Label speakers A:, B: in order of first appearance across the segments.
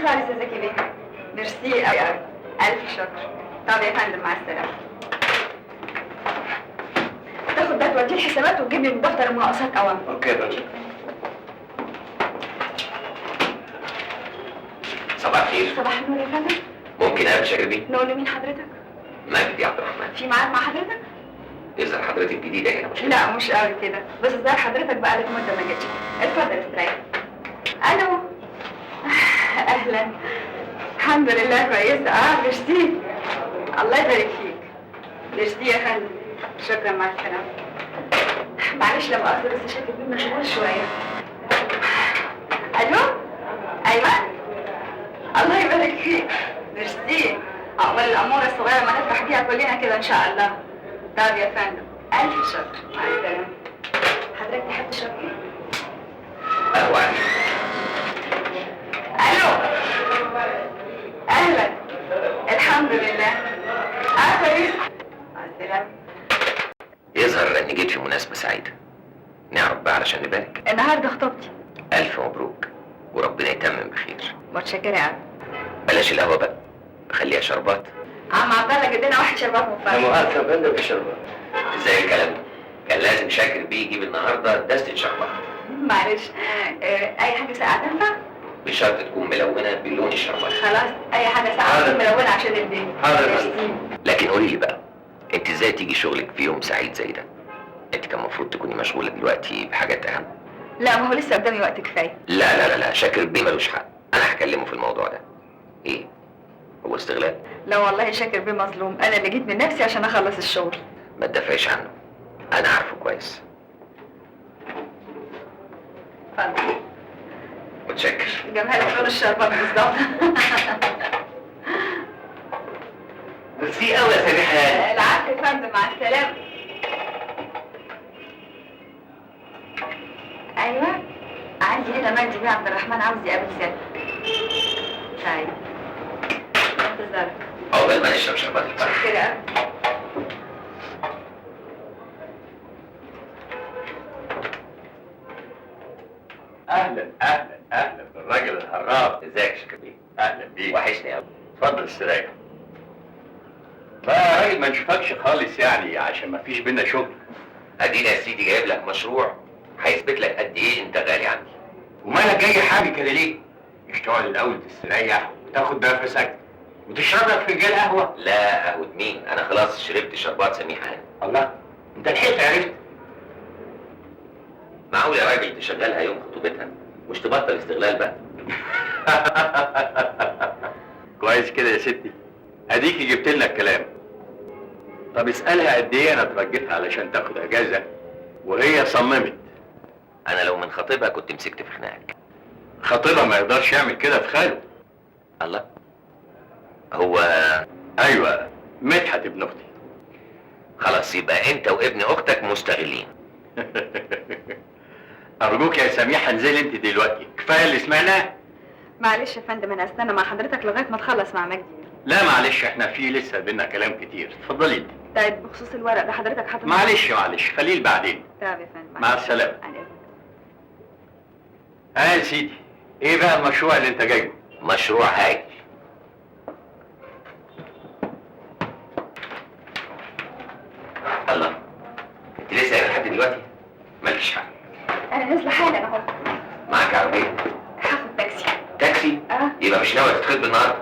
A: ميرسي خالص يا زكي بيه، ميرسي قوي قوي، الف شكر. طب يا فندم مع السلامة. تاخد ده توديه الحسابات وتجيب لي من دفتر المناقصات اوامر.
B: okay يا فندم.
C: صباح الخير.
A: صباح النور يا فندم.
C: ممكن اقابل شاكر بيه؟
A: نقول لمين حضرتك؟
C: مجدي عبد الرحمن.
A: في ميعاد مع حضرتك؟
C: يظهر حضرتك جديدة هنا مش كده؟
A: لا مش قوي كده، بس ظهر حضرتك بقالك مده ما جيتش. اتفضل استريح. الو. اهلا. الحمد لله كويسة. ميرسي. الله يبارك فيك. ميرسي يا فندم. شكرا، مع السلامة. معلش لما مؤاخذة بس شكلك مشغول شوية. الو. ايوه. الله يبارك فيك. ميرسي. عقبال الاموره الصغيرة ما نفرح بيها كلنا كده ان شاء الله. طب يا فندم الف شكر، مع السلامة. حضرتك تحب تشرب ايه؟
C: قهوة.
A: الو. اهلا. الحمد لله. كويس. مع السلامة.
C: يظهر اني جيت في مناسبة سعيدة. نعرف بقى علشان نبارك.
A: النهارده خطوبتي.
C: الف مبروك وربنا يتمم بخير.
A: متشكره يا عم.
C: بلاش القهوة بقى، خليها شربات.
A: عم عبد الله جيب لنا واحد شربات مفرح.
B: لا مؤاخذة يا فندم في الشربات.
C: ازاي الكلام ده؟ كان لازم شاكر بيه يجيب النهارده دستة شربات.
A: معلش، اي حاجة ساقعه تنفع؟
C: بشرط تكون ملونة بلون الشربات.
A: خلاص، اي حاجة ساقعه تكون ملونة عشان البيت.
B: حاضر.
C: لكن قولي لي بقى، انت ازاي تيجي شغلك في يوم سعيد زي ده؟ انت كان المفروض تكوني مشغولة دلوقتي بحاجات اهم.
A: لا ما هو لسه قدامي وقت كفاية.
C: لا لا لا لا، شاكر بيه ملوش حق، انا هكلمه في الموضوع ده. ايه؟ هو استغلال؟
A: لا والله شاكر بيه مظلوم، انا اللي جيت من نفسي عشان اخلص الشغل.
C: ما تدافعيش عنه، انا عارفه كويس.
A: اتفضل.
C: متشكر.
A: جابها لك لون الشربات بالظبط.
B: ميرسي قوي يا سميحة.
A: العفو يا فندم، مع السلامة. ايوه عندي هنا مجدي بيه عبد الرحمن عاوز يقابل سيادتك. طيب انتظارك.
C: عقبال ما نشرب شربات الفرح.
A: كده قوي.
B: اهلا اهلا اهلا بالراجل الهراب.
C: ازيك يا شاكر بيه؟
B: اهلا بيك.
C: وحشني قوي.
B: اتفضل استريح. لا يا راجل ما نشوفكش خالص يعني عشان ما فيش بينا شغل.
C: ادينا يا سيدي جايب لك مشروع هيثبت لك قد ايه انت غالي عندي.
B: ومالك جاي حامي كده ليه؟ مش تقعد الاول تستريح وتاخد نفسك وتشرب لك فنجان قهوة؟
C: لا قهوة مين؟ انا خلاص شربت شربات سميحة هانم.
B: الله، انت لحقت عرفت؟
C: معقول يا راجل تشغلها يوم خطوبتها؟ مش تبطل استغلال بقى؟
B: كويس كده يا ستي، اديكي جبت لنا الكلام. طب اسالها قد ايه انا اترجيتها علشان تاخد اجازه وهي صممت.
C: انا لو من خطيبها كنت مسكت في خناقك.
B: خطيبها ما يقدرش يعمل كده في خاله.
C: الله، هو
B: ايوه مدحت ابن اختي.
C: خلاص يبقى انت وابن اختك مستغلين.
B: ارجوك يا سميحة انزلي انت دلوقتي، كفاية اللي سمعناه.
A: معلش يا فندم انا استنى مع حضرتك لغاية ما تخلص مع مجدي.
B: لا معلش احنا في لسه بينا كلام كتير، اتفضلي انت.
A: طيب بخصوص الورق ده حضرتك حاطط؟
B: معلش معلش خليه بعدين.
A: طيب يا فندم
B: مع السلامة. ها يا سيدي، ايه بقى المشروع اللي انت جايبه؟
C: مشروع هايل. الله، انت لسه قايله لحد دلوقتي؟ مالكش حق.
A: انا نازله حالا اهو.
C: معاك عربية؟
A: هاخد تاكسي.
C: تاكسي؟ يبقى مش ناوية تتخطب النهارده؟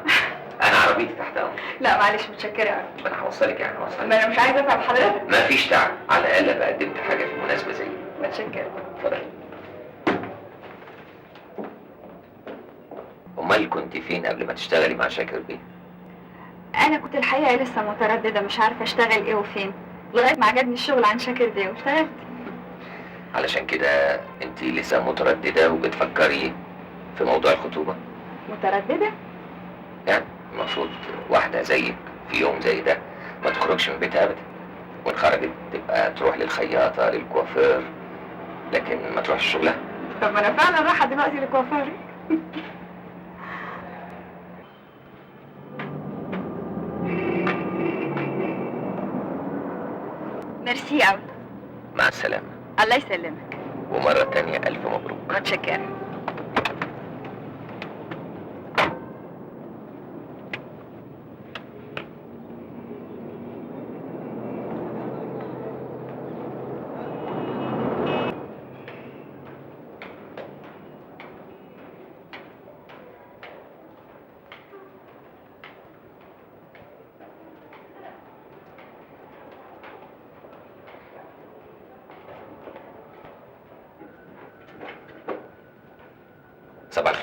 C: انا عربيتي تحت امرك.
A: لا معلش متشكره قوي.
C: ما انا هوصلك يعني هوصلك.
A: ما انا مش عايزه اتعب حضرتك.
C: مفيش تعب، على الاقل ابقى قدمت حاجة في مناسبة زي دي.
A: متشكره.
C: اتفضلي. امال كنت فين قبل ما تشتغلي مع شاكر بيه؟
A: انا كنت الحقيقة لسه مترددة مش عارفه اشتغل ايه وفين، لغاية ما عجبني الشغل عن شاكر بيه واشتغلت.
C: علشان كده انت لسه مترددة وبتفكري في موضوع الخطوبة؟
A: مترددة؟
C: يعني المفروض واحدة زيك في يوم زي ده ما تخرجش من بيتها ابدا، وان خرجت تبقى تروح للخياطه للكوافير، لكن ما تروحش شغلها.
A: طب ما انا فعلا رايحة دلوقتي للكوافير. ميرسي قوي.
C: مع السلامة.
A: الله يسلمك.
C: ومرة تانية ألف مبروك.
A: متشكرة.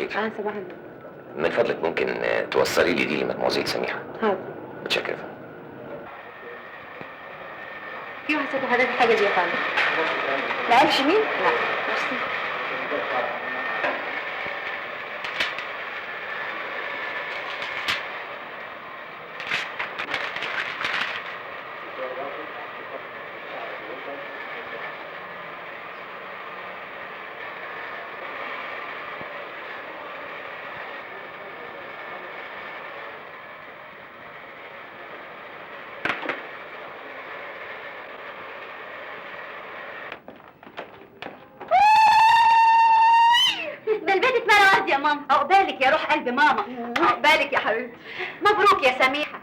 C: الخير.
A: صباح النور.
C: من فضلك ممكن توصلي لي دي لمدموزيل سميحة؟
A: حاضر.
C: متشكر.
A: في واحد سأل حضرتك حاجة دي يا فندم. ما قالش مين؟ لا. ميرسي.
D: يا ماما. عقبالك يا روح قلب ماما. عقبالك يا حبيبتي. مبروك يا سميحة.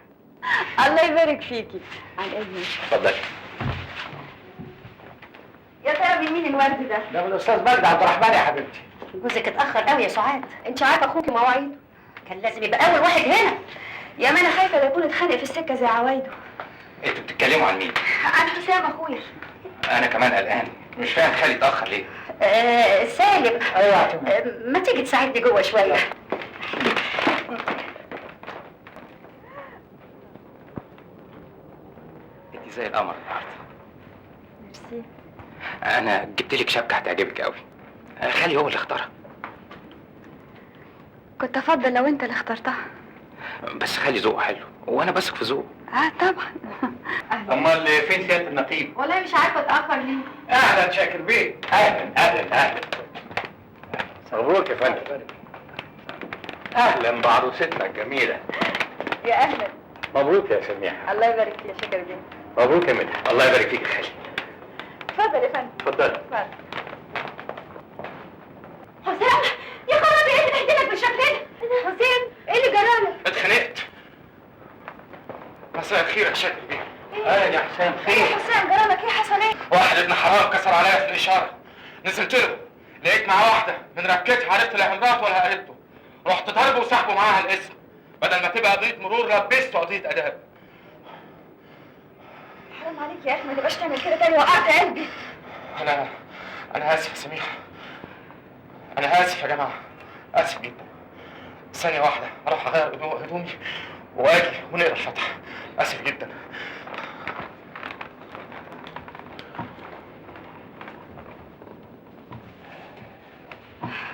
A: الله يبارك فيكي. على اذنك.
B: اتفضلي.
A: يا ترى من مين الورد ده؟
E: ده من الاستاذ مجدي عبد الرحمن يا حبيبتي.
D: جوزك اتاخر قوي يا سعاد.
A: انت عارفه اخوكي مواعيده،
D: كان لازم يبقى اول واحد هنا.
A: يا ما انا خايفة لا يكون اتخانق في السكة زي عوايده.
F: انتوا بتتكلموا عن مين؟
A: عن حسام اخويا.
F: انا كمان قلقان، مش فاهم خالي اتاخر ليه.
D: سالم.
E: ايوه.
D: ما تيجي تساعدني جوه شوية.
F: انت زي القمر النهارده.
A: ميرسي.
F: انا جبت لك شبكة هتعجبك قوي. خالي هو اللي اختارها.
A: كنت افضل لو انت اللي اخترتها.
F: بس خالي ذوقه حلو وانا بثق في ذوقه.
A: طبعا.
B: امال فين سيادة النقيب؟
A: والله مش عارفه اتاخر ليه.
E: اهلا شاكر بيه.
B: اهلا اهلا اهلا. مبروك يا فندم. اهلا بعروستنا الجميلة.
A: يا اهلا.
B: مبروك يا سميحة.
A: الله يبارك فيك يا شاكر بيه.
B: مبروك يا مدحت. الله يبارك فيك يا خالي.
A: اتفضل يا فندم.
B: اتفضل.
A: اتفضل.
D: حسام يا خرابي، ايه اللي بهدلك بالشكل ده؟ حسام ايه اللي جرالك؟
F: اتخنقت. مساء الخير يا شاكر بيه.
B: اهلا يا حسام. خير؟
A: يا حسام جرالك ايه؟ حصل ايه؟
F: واحد ابن حرام كسر عليا في الاشارة، نزلت له لقيت معاه واحدة من ركبتها، عرفت لا مراته ولا قريبته، رحت ضربه وسحبه معاها الاسم، بدل ما تبقى قضية مرور لبسته قضية اداب.
A: حرام عليك يا اخي، ما تبقاش تعمل كده تاني، وقعت قلبي.
F: انا اسف يا سميحة، انا اسف يا جماعة، اسف جدا. ثانية واحدة اروح اغير هدومي واجي ونقرا الفاتحة. اسف جدا.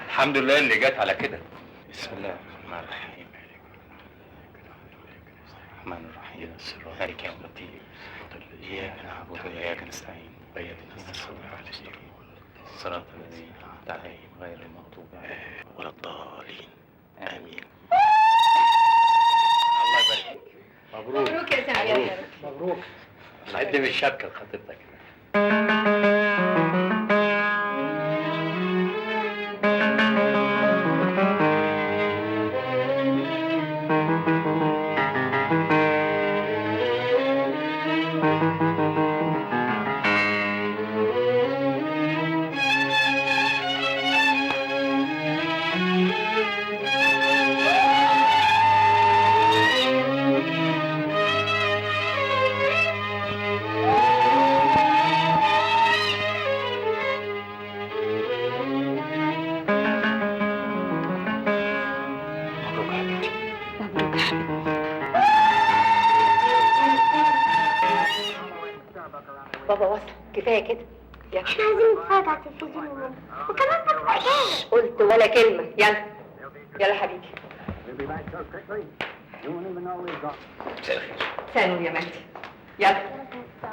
B: الحمد لله اللي جت على كده.
F: بسم الله الرحمن الرحيم. الرحمن الرحيم. مالك يوم الدين. اياك نعبد واياك نستعين. اهدنا الصراط المستقيم. صراط الذين انعمت عليهم غير المغضوب عليهم ولا الضالين. امين.
B: الله يبارك فيك. مبروك.
A: مبروك يا سميحة.
E: مبروك.
B: قدم الشبكة لخطيبتك.
F: مبروك يا حبيبتي.
A: مبروك يا حبيبي.
D: بابا وصل، كفاية كده. يلا.
G: احنا عايزين نتفرج على التلفزيون يا ماما، وكمان ناخد اجازه.
D: قلت ولا كلمة. يلا يلا حبيبي.
C: مساء الخير.
D: سالم يا مجدي. يلا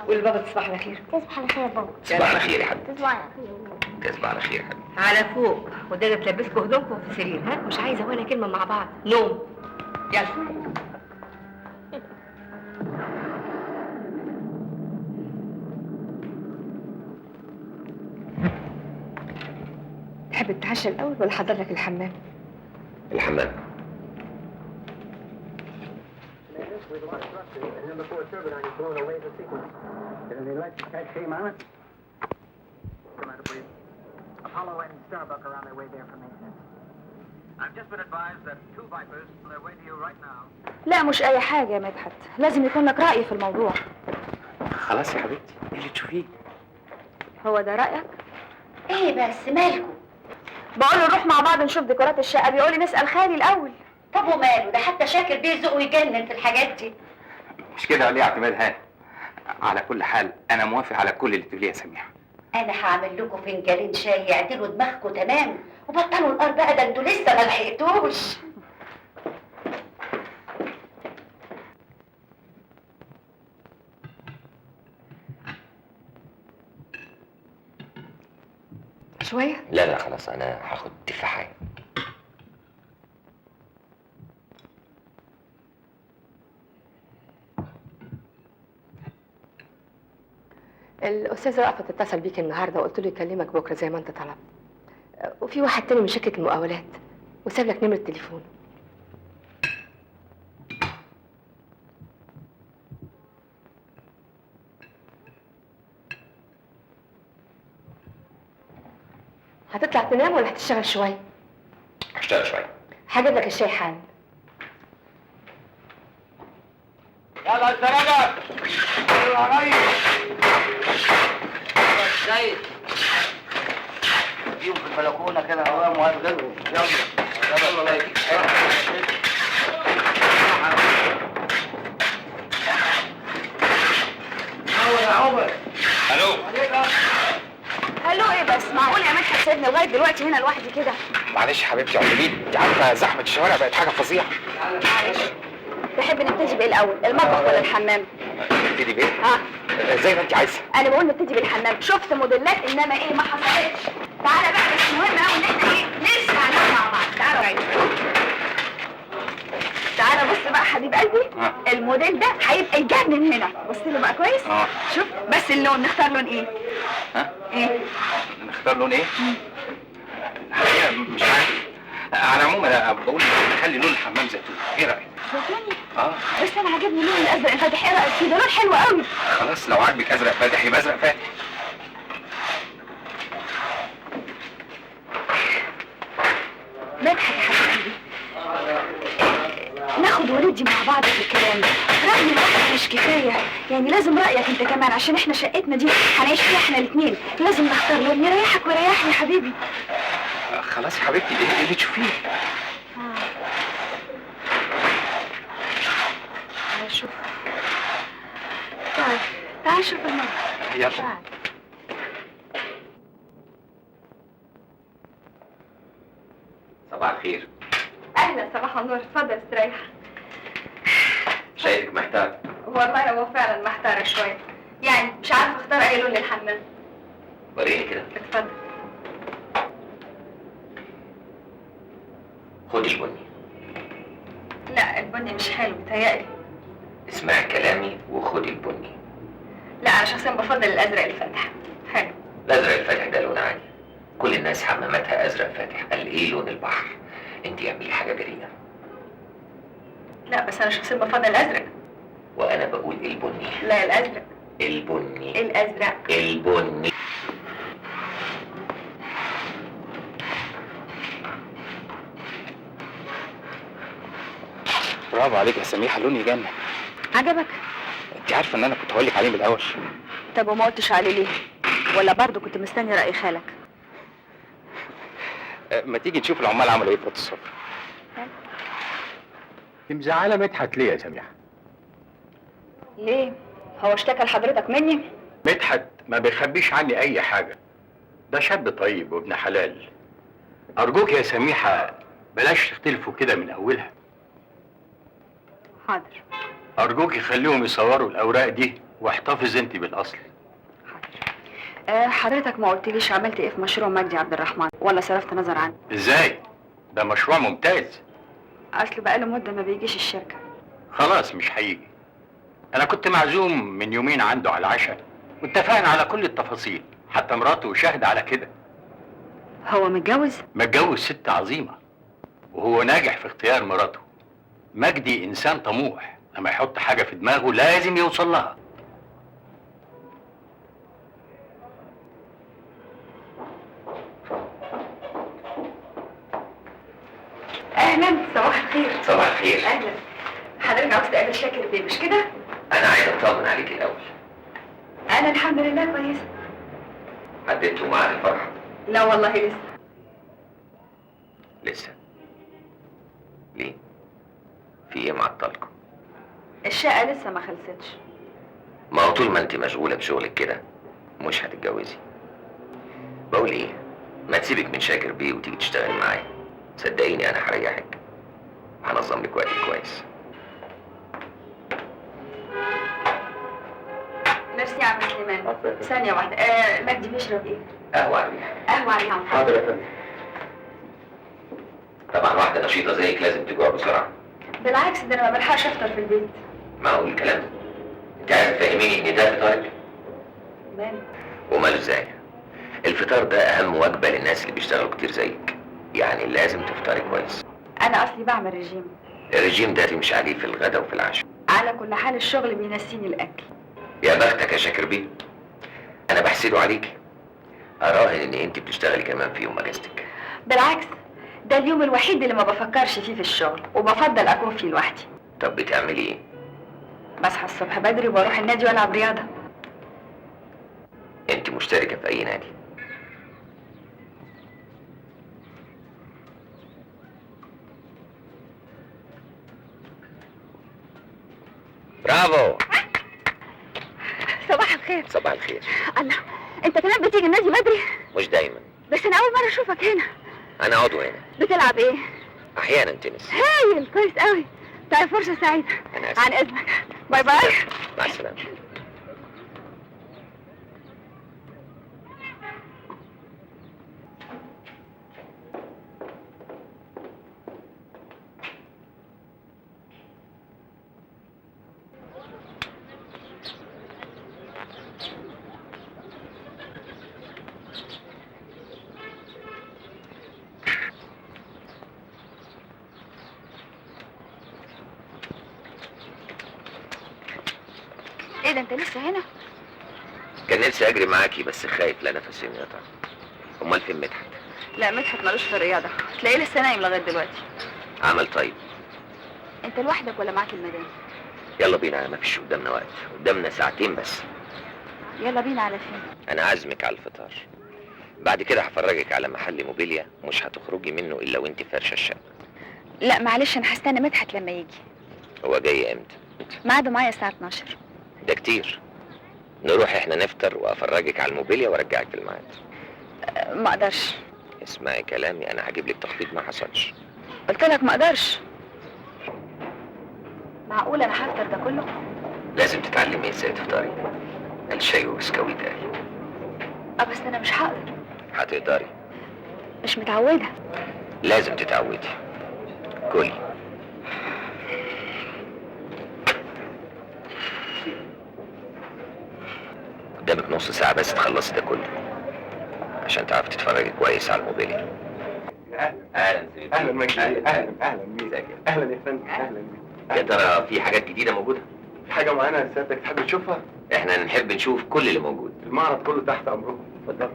D: قول لبابا تصبح على خير.
G: تصبح على خير يا بابا.
C: تصبح على خير يا حبيبي.
G: تصبح على خير.
C: تصبح على خير يا حبيبي.
D: على فوق، وده تلبسكوا هدومكم في سرير. ها، مش عايزه ولا كلمة مع بعض. نوم. يلا.
A: تحب تتعشى الاول ولا احضر لك الحمام؟
C: الحمام.
A: لا مش اي حاجة يا مدحت، لازم يكون لك راي في الموضوع.
F: خلاص يا حبيبتي، ايه اللي تشوفيه؟
A: هو ده رايك؟
D: ايه بس مالكم؟
A: بقول له نروح مع بعض نشوف ديكورات الشقة، بيقول لي نسال خالي الاول.
H: طب وماله، ده حتى شاكر بيه ذوقه يجنن في الحاجات دي.
F: مش كده ولا ايه يا اعتماد؟ هاني، على كل حال انا موافق على كل اللي تقوليه يا سميحة.
H: انا هعمل لكم فنجانين شاي يعدلوا دماغكم تمام، وبطلوا القار بقى، ده انتوا لسه ما لحقتوش.
D: شوية؟
C: لا لا خلاص، انا هاخد تفاحة.
D: الاستاذ رأفت اتصل بيك النهارده وقلت له يكلمك بكره زي ما انت طلبت. وفي واحد تاني من شركة المقاولات وساب لك نمره تليفونه. هتطلع تنام ولا هتشتغل شوية؟
C: هشتغل شوية.
D: هجيب لك الشاي حالا.
E: يلا يا رجب. يلا يا ريس.
I: سيد اديهم في البلكونه كده هوام وهات غيرهم. يلا يلا الله يديك. يا عمر.
F: الو
A: الو. ايه بس معقول يا مدحت سايبني لغاية دلوقتي هنا لوحدي كده؟
F: معلش يا حبيبتي اعذريني، انت عارفه زحمة الشوارع بقت حاجة فظيعة.
A: معلش. تحب نبتدي بايه الاول، المطبخ ولا الحمام؟
F: نبتدي بايه؟ زي ما انت عايزه.
A: انا بقول نبتدي بالحمام، شفت موديلات انما ايه ما حصلتش. تعالى بقى، بس مهم قوي ان احنا ايه نرسم عليهم مع بعض. تعالى رايح. تعالى بص بقى حبيب قلبي، الموديل ده هيبقى يجنن هنا. بص له بقى كويس. شوف بس اللون، نختار لون ايه؟
F: ها؟
A: ايه؟
F: نختار لون ايه؟ الحقيقة مش عارف. على العموم انا بقول نخلي لون الحمام زيتوني، ايه رايك؟
A: زيتوني؟
F: بس
A: انا عاجبني اللون الازرق الفاتح، ايه رايك فيه؟ ده لون حلو قوي.
F: خلاص لو عاجبك ازرق فاتح يبقى ازرق فاتح.
A: مدحت يا حبيب قلبي، ناخد وندي مع بعض في الكلام. رأيي لوحدك مش كفاية، يعني لازم رأيك انت كمان، عشان احنا شقتنا دي هنعيش فيها احنا الاثنين، لازم نختار لون يريحك ويريحني يا حبيبي.
F: خلاص يا حبيبتي، ايه اللي تشوفيه؟
A: شوف. تعال تعال شوف المطبخ.
F: يلا.
C: صباح الخير.
A: اهلا، صباح النور، اتفضل استريح.
C: شايفك محتار.
A: والله هو فعلا محتارة شوية، يعني مش عارفه اختار اي لون للحمام.
C: وريني كده.
A: اتفضل.
C: خدي البني.
A: لا البني مش حلو بيتهيألي.
C: اسمعي كلامي وخدي البني.
A: لا انا شخصيا بفضل الازرق الفاتح. حلو.
C: الازرق الفاتح ده لون عادي، كل الناس حماماتها ازرق فاتح. قال ايه لون البحر؟ انت اعملي حاجة جريئة.
A: لا بس انا شخصيا بفضل الازرق.
C: وانا بقول البني.
A: لا الازرق.
C: البني.
A: الازرق.
C: البني.
F: برافو عليك يا سميحة، لون يجنن.
A: عجبك؟
F: انت عارفه ان انا كنت هقول لك عليه من الاول.
A: طب وما قلتش عليه ليه؟ ولا برضه كنت مستني راي خالك؟
F: ما تيجي نشوف العمال عملوا ايه في اوضة السفرة.
B: انت مزعله مدحت ليه يا سميحة؟
A: ليه؟ هو اشتكى لحضرتك مني؟
B: مدحت ما بيخبيش عني اي حاجة، ده شاب طيب وابن حلال. ارجوك يا سميحة بلاش تختلفوا كده من اولها.
A: حاضر.
B: ارجوك خليهم يصوروا الاوراق دي واحتفظ انت بالاصل.
A: حاضر. حضرتك ما قلتليش عملت ايه في مشروع مجدي عبد الرحمن، ولا صرفت نظر عنه؟
B: ازاي؟ ده مشروع ممتاز.
A: اصل بقاله مده ما بيجيش الشركة.
B: خلاص مش هيجي. انا كنت معزوم من يومين عنده على العشاء واتفقنا على كل التفاصيل، حتى مراته شاهده على كده.
A: هو متجوز؟
B: متجوز ست عظيمة، وهو ناجح في اختيار مراته. مجدي انسان طموح، لما يحط حاجة في دماغه لازم يوصل لها.
A: اهلا، صباح الخير.
C: صباح الخير.
A: اهلا. حضرتك عاوز تقابل شاكر بيه مش كده؟
C: انا عايز اطمن عليك الاول.
A: انا الحمد لله كويسة.
C: حددتوا ميعاد الفرح؟
A: لا والله لسه.
C: لسه. ليه؟ في ايه معطلكم؟
A: الشقة لسه ما خلصتش.
C: ما هو طول ما انت مشغولة بشغلك كده مش هتتجوزي. بقول ايه؟ ما تسيبك من شاكر بيه وتيجي تشتغلي معايا. صدقيني انا هريحك، هنظم لك وقتك كويس.
A: ميرسي يا عم سليمان. ثانية واحدة، مجدي بيشرب ايه؟
C: قهوة على الريحة.
A: قهوة على الريحة.
I: حاضر يا فندم.
C: طبعا واحدة نشيطة زيك لازم تجوع بسرعة.
A: بالعكس، ده انا ما بلحقش افطر في البيت.
C: معقول الكلام ده؟ انت عايزة تفهميني ان ده فطارك؟
A: ماله؟
C: وماله ازاي؟ الفطار ده اهم وجبة للناس اللي بيشتغلوا كتير زيك، يعني لازم تفطري كويس.
A: انا اصلي بعمل رجيم.
C: الرجيم ده تمشي عليه في الغدا وفي العشاء.
A: على كل حال الشغل بينسيني الاكل.
C: يا بختك يا شاكر بيه، انا بحسده عليكي. اراهن ان انت بتشتغلي كمان في يوم اجازتك.
A: بالعكس، ده اليوم الوحيد اللي ما بفكرش فيه في الشغل وبفضل اكون فيه لوحدي.
C: طب بتعملي ايه؟
A: بصحى الصبح بدري وبروح النادي والعب رياضة.
C: انت مشتركة في اي نادي؟ برافو.
A: صباح الخير.
C: صباح الخير.
A: الله، انت كمان بتيجي النادي بدري؟
C: مش دايما،
A: بس انا اول مرة اشوفك هنا.
C: انا عضو هنا.
A: بتلعب ايه؟
C: احيانا تنس.
A: هايل، كويس قوي. طيب فرصة سعيدة.
C: انا اسف.
A: عن اذنك، bye bye.
C: مع السلامة.
A: ايه ده، انت لسه هنا؟
C: كان نفسي اجري معاكي بس خايف لا نفسي ينقطع. امال فين مدحت؟
A: لا مدحت ملوش في الرياضة، تلاقيه لسه نايم لغاية دلوقتي.
C: عمل طيب.
A: انت لوحدك ولا معاك المدام؟
C: يلا بينا، ما فيش قدامنا وقت، قدامنا ساعتين بس.
A: يلا بينا. على فين؟
C: انا عازمك على الفطار، بعد كده هفرجك على محل موبيليا مش هتخرجي منه الا وانت فارشه الشقة.
A: لا معلش، انا هستنى مدحت لما يجي.
C: هو جاي امتى؟
A: ميعاده معايا الساعة 12.
C: ده كتير. نروح احنا نفطر وافرجك على الموبيليا وارجعك في الميعاد.
A: ما اقدرش.
C: اسمعي كلامي، انا هجيب لك تخفيض ما حصلش.
A: قلت لك ما اقدرش. معقول انا هفطر ده كله؟
C: لازم تتعلمي ازاي تفطري. الشاي وبسكويت قال.
A: بس انا مش هقدر.
C: هتقدري.
A: مش متعوده.
C: لازم تتعودي. كلي. قدامك نص ساعة بس تخلصي ده كله عشان تعرفي تتفرجي كويس على الموبيليا.
I: اهلا
C: اهلا سيدي.
I: اهلا مجدي. اهلا اهلا بيك. اهلا يا فندم. اهلا بيك.
C: يا ترى في حاجات جديدة موجودة؟
I: في حاجة معينة سيادتك تحب تشوفها؟
C: احنا نحب نشوف كل اللي موجود.
I: المعرض كله تحت امركم. اتفضل.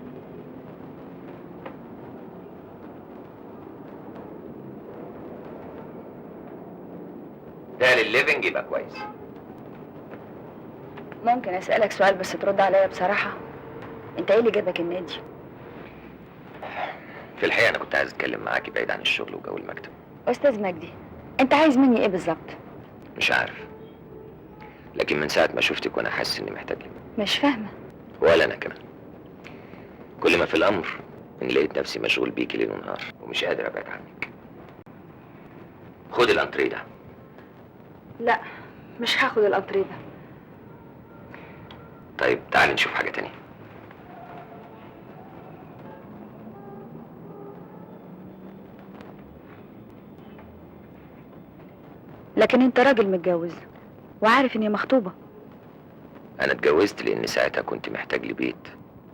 C: ده للل living يبقى كويس.
A: ممكن اسألك سؤال بس ترد عليا بصراحة؟ انت ايه اللي جابك النادي؟
C: في الحقيقة انا كنت عايز اتكلم معاكي بعيد عن الشغل وجو المكتب.
A: استاذ مجدي، انت عايز مني ايه بالظبط؟
C: مش عارف، لكن من ساعة ما شفتك وانا حاسس اني محتاج لك.
A: مش فاهمة.
C: ولا انا كمان. كل ما في الامر ان لقيت نفسي مشغول بيكي ليل ونهار ومش قادر ابعد عنك. خد الانتريه ده.
A: لا مش هاخد الانتريه ده.
C: طيب تعالي نشوف حاجة تانية.
A: لكن انت راجل متجوز وعارف اني مخطوبة.
C: انا اتجوزت لان ساعتها كنت محتاج لبيت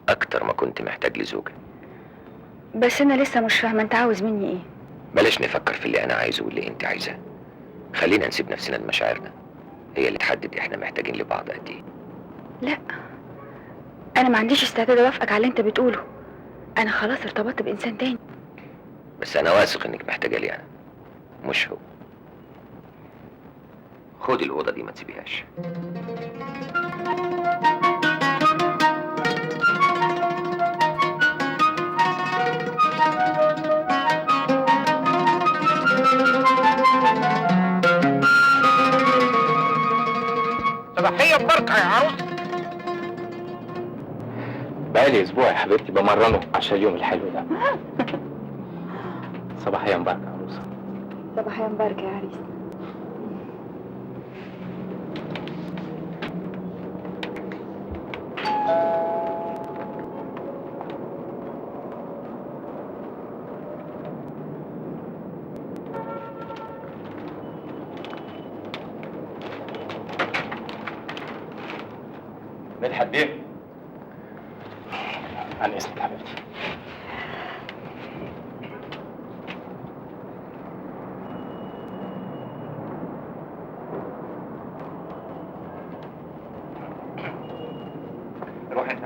C: اكتر ما كنت محتاج لزوجة.
A: بس انا لسه مش فاهمة انت عاوز مني ايه.
C: بلاش نفكر في اللي انا عايزه واللي انت عايزاه. خلينا نسيب نفسنا لمشاعرنا، هي اللي تحدد احنا محتاجين لبعض قد ايه.
A: لا انا ما عنديش استعداد اوافقك على اللي انت بتقوله. انا خلاص ارتبطت بانسان تاني.
C: بس انا واثق انك محتاجه لي انا، مش هو. خدي الاوضة دي ما تسيبيهاش.
E: مباركة يا عروس.
F: بقالي اسبوع يا حبيبتي بمرنه عشان اليوم الحلو ده. صباحية مباركة يا عروسه.
A: صباحية مباركة يا عريس.
F: مدحت بيه. عن اذنك حبيبتي. روح انت.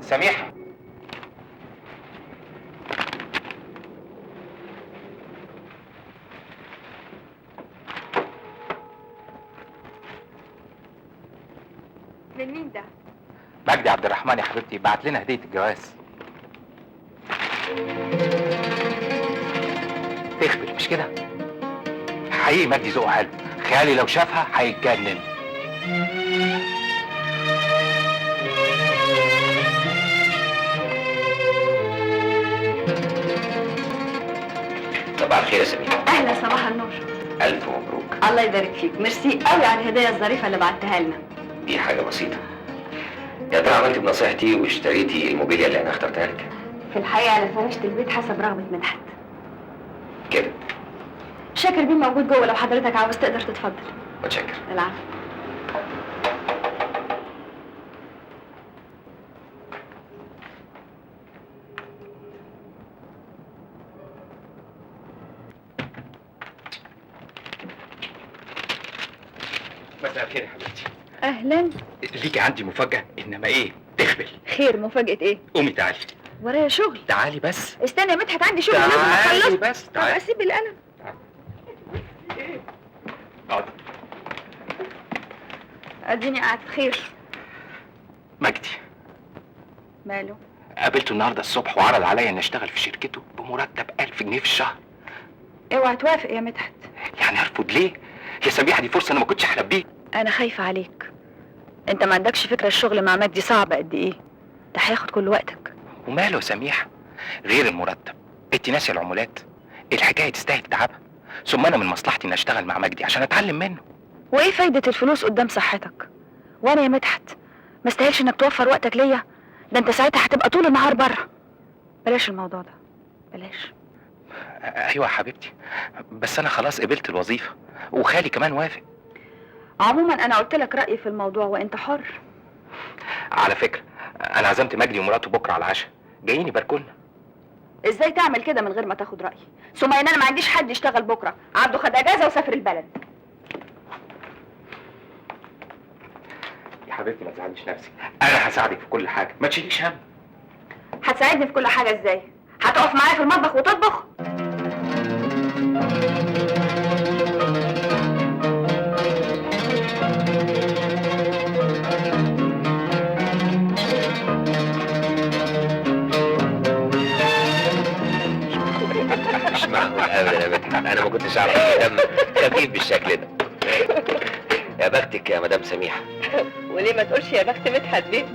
F: سميحة.
A: من مين ده؟
F: مجدي عبد الرحمن يا حبيبتي، بعت لنا هدية الجواز. تخبر مش كده؟ حقيقي مجدي ذوقه حلو، خيالي لو شافها هيتجنن.
C: صباح الخير يا سميحة.
A: اهلا، صباح النور.
C: ألف مبروك.
A: الله يبارك فيك، ميرسي قوي على الهدايا الظريفة اللي بعتها لنا.
C: دي حاجة بسيطة. يا ترى عملتي بنصيحتي واشتريتي الموبيليا اللي أنا اخترتها لك؟
A: في الحقيقة أنا فرشت البيت حسب رغبة مدحت.
C: كده؟
A: شاكر بيه موجود جوه، لو حضرتك عاوز تقدر تتفضل.
C: متشكر.
A: العفو.
F: مساء الخير يا حبيبتي.
A: اهلا.
F: ليكي عندي مفاجأة، انما ايه؟ تخبل.
A: خير، مفاجأة ايه؟
F: قومي تعالي.
A: ورايا شغل.
F: تعالي بس.
A: استنى يا مدحت، عندي شغل لازم اخلصه.
F: تعالي بس.
A: طب
F: تعالي.
A: اسيب القلم.
F: اقعدي.
A: اديني قعدت. خير.
F: مجدي.
A: ماله؟
F: قابلته النهارده الصبح وعرض عليا اني اشتغل في شركته بمرتب 1000 جنيه في الشهر.
A: اوعى توافق يا مدحت.
F: يعني ارفض ليه؟ يا سميحة دي فرصة انا ما كنتش احلم بيها.
A: انا خايفة عليك، انت ما عندكش فكرة الشغل مع مجدي صعب قد ايه، ده هياخد كل وقتك.
F: وماله يا سميحة؟ غير المرتب، انت ناسيه العمولات؟ الحكاية تستاهل تعبها. ثم انا من مصلحتي اني اشتغل مع مجدي عشان اتعلم منه.
A: وايه فايدة الفلوس قدام صحتك؟ وانا يا مدحت ما استاهلش انك توفر وقتك ليا؟ ده انت ساعتها هتبقى طول النهار بره. بلاش الموضوع ده، بلاش.
F: ايوه يا حبيبتي، بس انا خلاص قبلت الوظيفة وخالي كمان وافق.
A: عموما انا قلت لك رايي في الموضوع وانت حر.
F: على فكرة انا عزمت مجدي ومراته بكره على العشاء، جايين يباركولنا.
A: ازاي تعمل كده من غير ما تاخد رايي؟ ثم ان انا ما عنديش حد يشتغل بكره، عبده خد اجازه وسافر البلد.
F: يا حبيبتي ما تزعليش نفسك، انا هساعدك في كل حاجة، ما تشيليش هم.
A: هتساعدني في كل حاجة ازاي؟ هتقف معايا في المطبخ وتطبخ؟
C: مش معقول ابدا يا مدحت، انا ما كنتش اعرف ان دمك خفيف بالشكل ده. يا بختك يا مدام سميحة.
D: وليه ما تقولش يا بخت مدحت بيه؟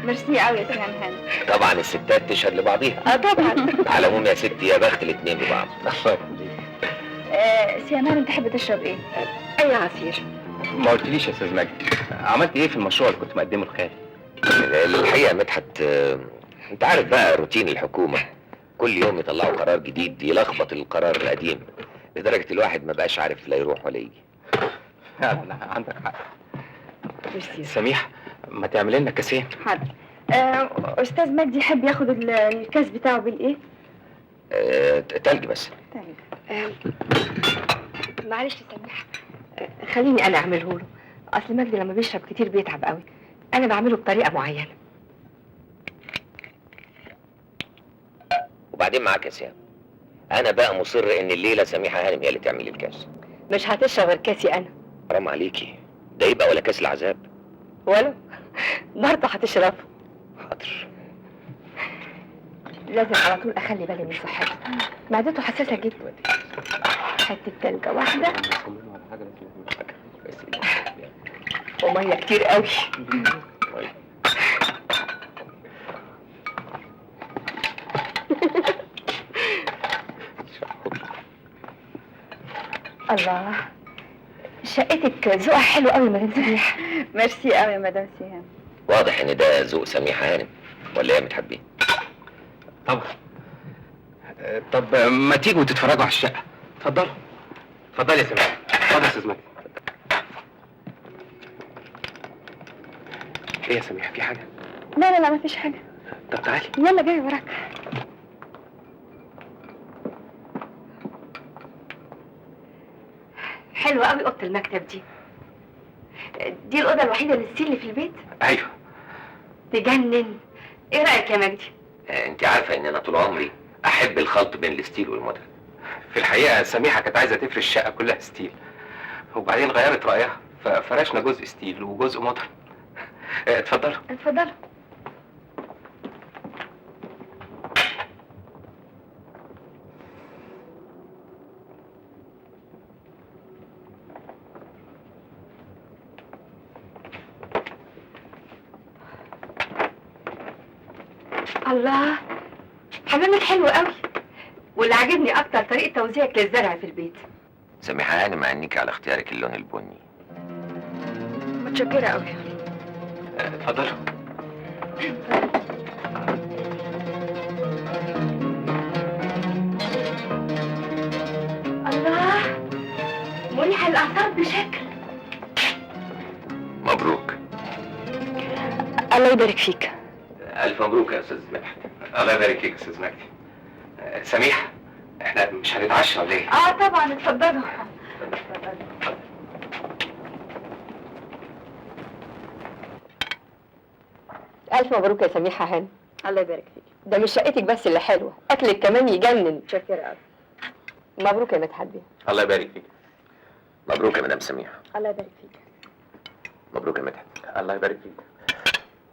A: ميرسي قوي يا سهام هانم.
C: طبعا الستات تشهد لبعضيها.
A: اه طبعا.
C: على العموم يا ستي يا بخت الاثنين ببعض.
F: الله يخليك.
A: سهام هانم تحب تشرب ايه؟
D: اي عصير.
F: ما قلتليش يا استاذ مجدي، عملت ايه في المشروع اللي كنت مقدمه لخالي؟
C: الحقيقة يا مدحت، انت عارف بقى روتين الحكومة، كل يوم يطلعوا قرار جديد يلخبط القرار القديم، لدرجة الواحد ما بقاش عارف لا يروح ولا يجي.
F: فعلا عندك حق.
D: ميرسي.
F: سميحة ما تعمل لنا كاسين.
A: حاضر. استاذ مجدي يحب ياخد الكاس بتاعه بالايه؟
C: تلج بس.
A: تلج.
D: معلش يا سميحة، خليني انا اعمله له، اصل مجدي لما بيشرب كتير بيتعب قوي، انا بعمله بطريقة معينة.
C: وبعدين معاك يا سهام، انا بقى مصر ان الليلة سميحة هانم هي اللي تعمل لي الكاس.
D: مش هتشرب غير كاسي انا.
C: حرام عليكي، ده يبقى ولا كاس العذاب.
D: ولا برضه هتشربه.
C: حاضر.
D: لازم على طول اخلي بالي من صحته، معدته حساسة جدا. حتة تلجه واحدة ومية كتير قوي. الله، شقتك ذوقها حلو قوي يا مدام سميحة.
A: ميرسي قوي يا مدام سهام.
C: واضح ان ده ذوق سميحة هانم، ولا ايه بتحبيه؟
F: طبعا. طب ما تيجوا تتفرجوا على الشقة. اتفضلوا. اتفضلي يا سميحة. اتفضل يا استاذ مجدي. ايه يا سميحة، في حاجة؟
A: لا لا لا، مفيش حاجة.
F: طب تعالي.
A: يلا جاي وراك.
D: حلوة قوي أوضة المكتب دي. دي الأوضة الوحيدة اللي style اللي في البيت؟
F: أيوه.
D: تجنن. إيه رأيك يا مجدي؟
C: أنت عارفة إن أنا طول عمري أحب الخلط بين ال style وال modern.
F: في الحقيقة سميحة كانت عايزة تفرش الشقة كلها style، وبعدين غيرت رأيها ففرشنا جزء style وجزء modern. اتفضلوا.
A: اتفضلوا.
D: الله، حمامك حلو قوي، واللي عاجبني اكتر طريقه توزيعك للزرع في البيت.
C: سميحة هانم، اهنيكي على اختيارك اللون البني.
A: متشكره قوي.
F: اتفضلوا.
D: الله، مريحه للاعصاب بشكل.
C: مبروك.
A: الله يبارك فيك.
C: ألف مبروك يا أستاذ مدحت.
F: الله يبارك فيك يا أستاذ مجدي. سميحة، إحنا مش هنتعشى ولا إيه؟
A: آه طبعًا، اتفضلوا.
D: ألف مبروك يا سميحة هانم.
A: الله يبارك فيك.
D: ده مش شقتك بس اللي حلوة، أكلك كمان يجنن.
A: متشكرة أوي.
D: مبروك يا مدحت بيه.
F: الله يبارك فيك.
C: مبروك يا مدام سميحة.
A: الله يبارك فيك.
C: مبروك يا مدحت.
F: الله يبارك فيك.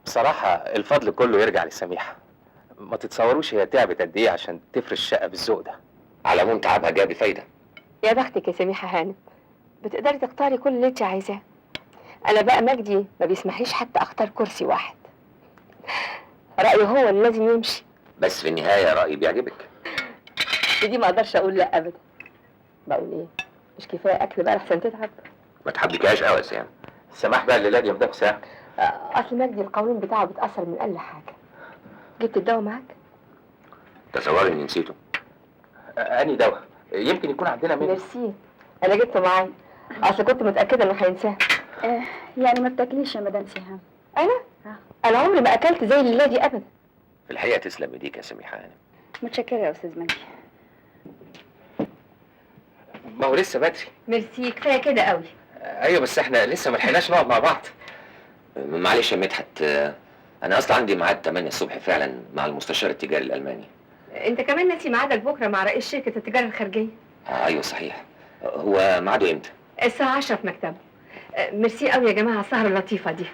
F: بصراحة الفضل كله يرجع لسميحة. ما تتصوروش هي تعبت قد ايه عشان تفرش الشقة بالذوق ده.
C: على العموم تعبها جاب فايدة.
D: يا بختك يا سميحة هانم، بتقدري تختاري كل اللي انت عايزاه. أنا بقى مجدي ما بيسمحليش حتى أختار كرسي واحد. رأيه هو اللي لازم يمشي.
C: بس في النهاية رأيي بيعجبك.
D: دي ما أقدرش أقول لأ أبدا. بقول إيه؟ مش كفاية أكل بقى لحسن تتعب؟
C: ما تحبكيهاش قوي يا سهام.
F: السماح بقى الليلة دي يا مدام سهام.
D: اصل مجدي القولون بتاعه بيتأثر من أقل حاجة. جبت الدواء معاك؟
C: تصوري اني نسيته.
F: أنهي دواء؟ يمكن يكون عندنا منه.
D: ميرسي، أنا جبته معايا، أصل كنت متأكدة إنه هينساه.
A: يعني ما بتاكليش يا مدام سهام؟
D: أنا؟ أنا عمري ما أكلت زي الليلة دي أبدا.
C: في الحقيقة تسلم إيديك يا سميحة هانم.
A: متشكرة يا أستاذ مجدي.
F: ما هو لسه بدري.
D: ميرسي، كفاية كده قوي.
F: أيوه بس إحنا لسه ما لحقناش نقعد مع بعض.
C: معلش يا مدحت، أنا أصلا عندي ميعاد 8 الصبح فعلا مع المستشار التجاري الألماني.
D: أنت كمان ناسي ميعادك بكرة مع رئيس شركة التجارة الخارجية.
C: أيوه صحيح. هو ميعاده إمتى؟
D: الساعة 10 في مكتبه. ميرسي قوي يا جماعة على السهرة اللطيفة دي.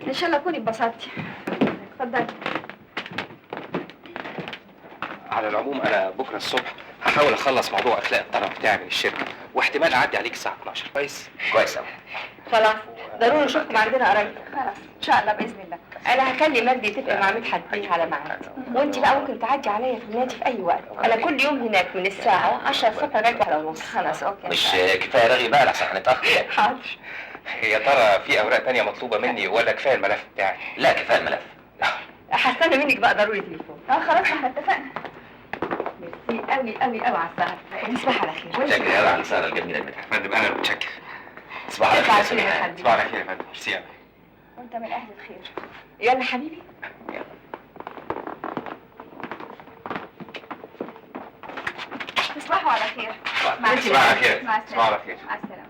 A: إن شاء الله تكوني اتبسطتي. اتفضلي.
F: على العموم أنا بكرة الصبح هحاول أخلص موضوع إخلاء الطرف بتاعي من الشركة، واحتمال أعدي عليك الساعة 12. كويس؟
C: كويس أوي.
D: خلاص، ضروري نشوفكم عندنا قريب.
A: خلاص، إن شاء الله بإذن الله.
D: أنا هكلم مجدي يتفق مع مدحت بيه على ميعاد، وأنت بقى ممكن تعدي عليا في النادي في أي وقت، أنا كل يوم هناك من الساعة 10 الصبح لغاية 1:30.
A: خلاص okay.
C: مش كفاية رغي بقى لحسن هنتأخر.
D: حاضر.
F: يا ترى في أوراق تانية مطلوبة مني ولا كفاية الملف بتاعي؟
C: لا كفاية الملف.
D: هستنى منك بقى ضروري تليفون.
A: خلاص احنا اتفقنا.
D: ميرسي قوي قوي قوي على السهرة. تصبح على خير.
C: متشكر قوي على السهرة الجميلة يا مدحت.
F: يا فندم أنا متشكر.
C: تصبح على خير يا سميحة.
F: تصبح على خير يا فندم. ميرسي قوي.
A: وأنت من أهل الخير.
D: يلا حبيبي.
C: يلا.
A: تصبحوا على خير.
F: تصبح على خير. تصبح على خير.
A: مع السلامة.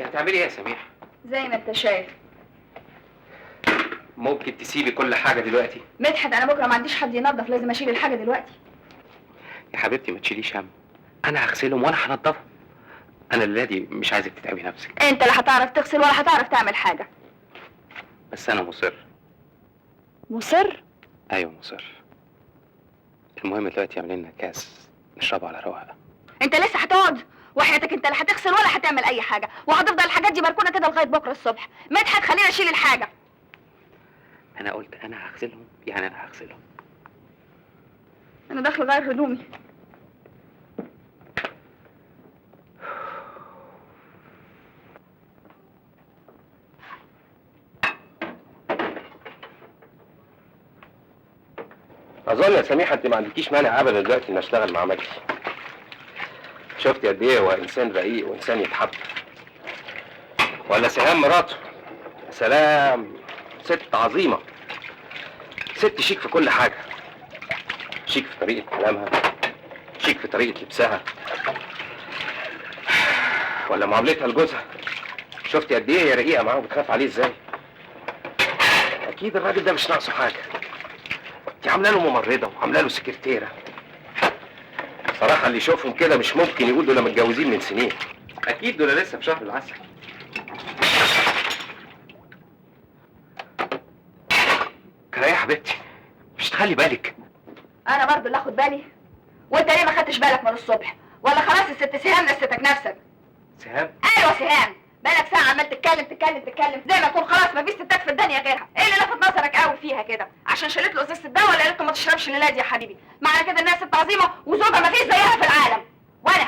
F: هتعملي ايه يا سميحة؟
A: زي ما انت شايف.
F: ممكن تسيبي كل حاجة دلوقتي؟
A: مدحت أنا بكرة ما عنديش حد ينظف، لازم أشيل الحاجة دلوقتي.
F: يا حبيبتي ما تشيليش هم، أنا هغسلهم وأنا هنضفهم. انا الليلة دي مش عايزك تتعبي نفسك.
A: انت لا هتعرف تغسل ولا هتعرف تعمل حاجة.
F: بس انا مصر.
A: مصر؟
F: ايوه مصر. المهم دلوقتي اعمل لنا كاس نشربه على رواقه.
A: انت لسه هتقعد؟ وحياتك انت لا هتغسل ولا هتعمل اي حاجة، وهتفضل الحاجات دي مركونة كده لغاية بكره الصبح. مدحت خلينا اشيل الحاجة.
F: انا قلت انا هغسلهم، يعني انا هغسلهم.
A: انا داخله اغير هدومي.
J: اظن يا سميحة انت ما عندكيش مانع ابدا دلوقتي ان اشتغل مع مجدي. شفتي قد ايه هو انسان رقيق وانسان يتحب. ولا سهام مراته، سلام، ست عظيمة، ست شيك في كل حاجة، شيك في طريقه كلامها، شيك في طريقه لبسها، ولا معاملتها لجوزها. شفتي قد ايه هي رقيقه معاه وبتخاف عليه ازاي. اكيد الراجل ده مش ناقصه حاجة. انت عامله له ممرضة وعامله له سكرتيره. صراحة اللي يشوفهم كده مش ممكن يقول دول متجوزين من سنين. اكيد دول لسه في شهر العسل. كده يا حبيبتي مش تخلي بالك.
A: انا برضو اللي اخد بالي؟ وانت ليه ما خدتش بالك من الصبح؟ ولا خلاص الست سهام نسيتك نفسك؟
J: سهام؟
A: ايوه سهام، بقالك ساعة عمال تتكلم تتكلم تتكلم زي ما تكون خلاص مفيش ستات في الدنيا غيرها. ايه اللي لفت نظرك قوي فيها كده؟ عشان شالت له ازازة الدواء ولا قالت له ما تشربش الليلة دي يا حبيبي؟ معنى كده انها ست عظيمة وزوجها مفيش زيها في العالم. وانا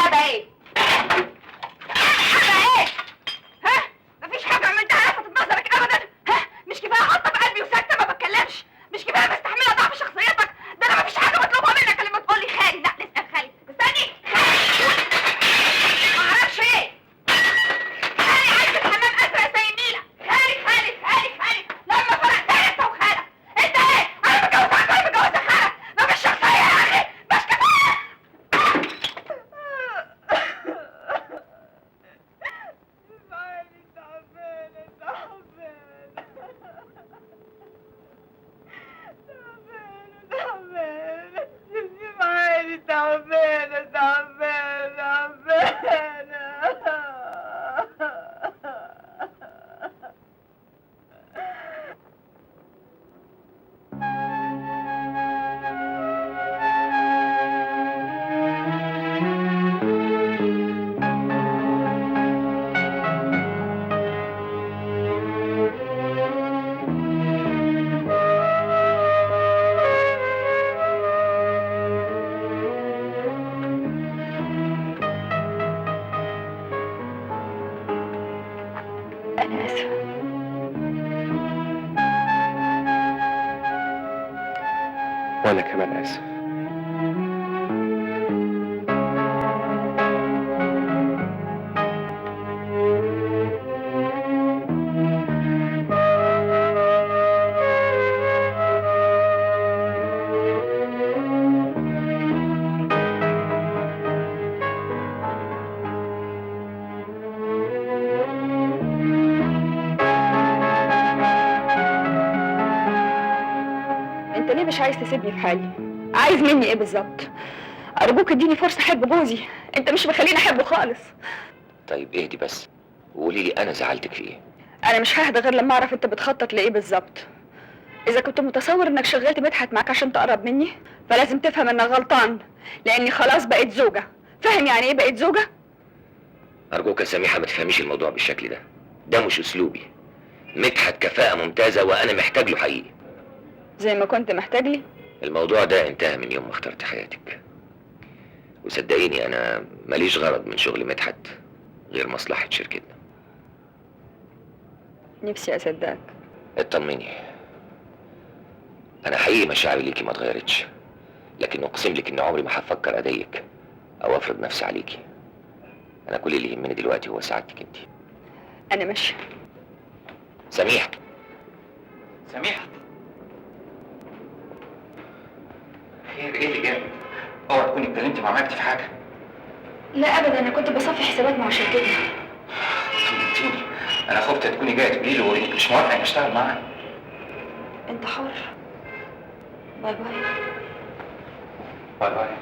A: ابقى ايه؟ ابقى ايه؟ ها؟ مفيش حاجة عملتها لفتت نظرك ابدا؟ ها؟ مش كفاية حاطه في قلبي وساكته ما بتكلمش؟ مش كفاية مستحمله ضعف شخصيتك؟ ده انا مفيش حاجة بطلبها منك الا لما تقول لي خالي. لا نسال خالي، استني خالي، معرفش ايه. خالي عايز الحمام ازرق زي النيله. خالي خالي خالي خالي لما فرقتني انت وخالك. انت ايه؟ انا متجوزاك ولا متجوزة خالك؟ مفيش شخصية يا اخي، مش كفاية.
G: تعبانة تعبانة تعبانة.
A: أنا آسفة.
J: وأنا كمان آسف.
A: انت ليه مش عايز تسيبني في حالي؟ عايز مني ايه بالظبط؟ ارجوك اديني فرصة احب جوزي، انت مش مخليني احبه خالص.
C: طيب اهدي بس وقولي لي انا زعلتك في ايه؟
A: انا مش ههدى غير لما اعرف انت بتخطط لايه بالظبط. اذا كنت متصور انك شغلت مدحت معاك عشان تقرب مني فلازم تفهم انك غلطان، لاني خلاص بقيت زوجه. فاهم يعني ايه بقيت زوجه؟
C: ارجوك يا سميحة ما تفهميش الموضوع بالشكل ده، ده مش اسلوبي. مدحت كفاءة ممتازة وانا محتاج له حقيقي.
A: زي ما كنت محتاج لي؟
C: الموضوع ده انتهى من يوم ما اخترت حياتك. وصدقيني انا ماليش غرض من شغل مدحت غير مصلحة شركتنا.
A: نفسي اصدقك.
C: اطمني، انا حقيقي مشاعري ليكي ما اتغيرتش، لكن اقسم لك ان عمري ما هفكر اضايقك او افرض نفسي عليكي. انا كل اللي يهمني دلوقتي هو سعادتك انت.
A: انا ماشية.
C: سميحة.
F: سميحة خير، ايه اللي جابك؟ اوعى تكوني اتكلمتي مع مجدي في حاجة.
A: لا ابدا، انا كنت بصفي حسابات مع شركتنا.
F: طمنتيني، انا خفت تكوني جاية تقولي له انك مش موافقة اني اشتغل معاه.
A: انت حر. bye bye.
F: bye bye.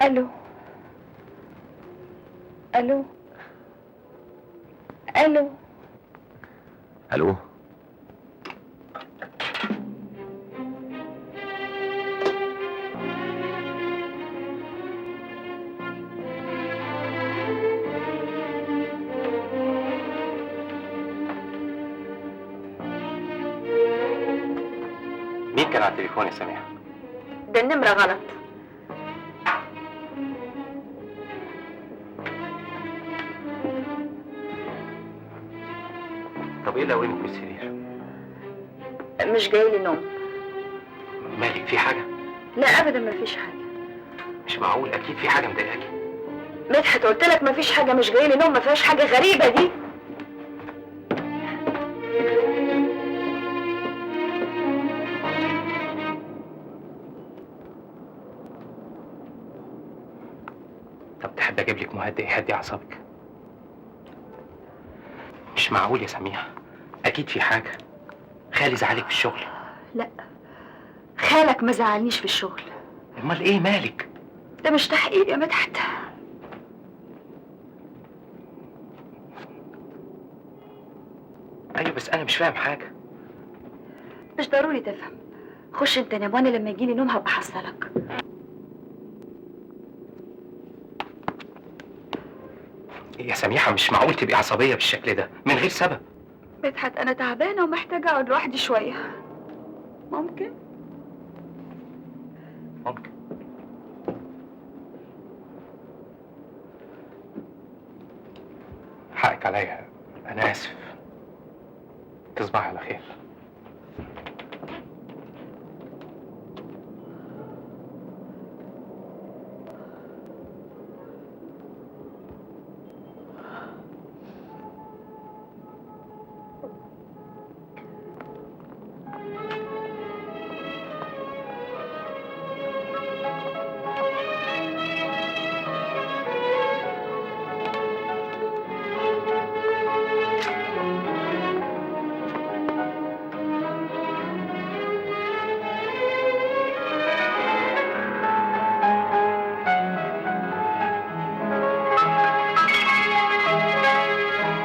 A: الو الو الو
C: الو.
J: مين كان على التليفون يا سميحة؟
A: ده النمرة غلط.
J: طب ايه اللي قومك من السرير؟
A: مش جاي لي نوم.
J: مالك، في حاجة؟
A: لا ابدا مفيش حاجة.
J: مش معقول، اكيد في حاجة مضايقاكي.
A: مدحت قلت لك مفيش حاجة، مش جاي لي نوم، ما فيهاش حاجة غريبة دي.
J: طب تحب اجيب لك مهدئ يهدي اعصابك؟ مش معقول يا سميحة، اكيد في حاجة. خالي زعلك في الشغل؟
A: لا، خالك ما زعلنيش في الشغل.
J: امال ايه مالك؟
A: ده مش تحقيق يا مدحت.
J: ايوه بس انا مش فاهم حاجة.
A: مش ضروري تفهم، خش انت نام وانا لما يجيلي نوم هبقى احصلك.
J: يا سميحة مش معقول تبقي عصبية بالشكل ده من غير سبب.
A: مدحت أنا تعبانة ومحتاجة أقعد لوحدي شوية. ممكن؟
J: ممكن. حقك عليا، أنا آسف. تصبحي على خير.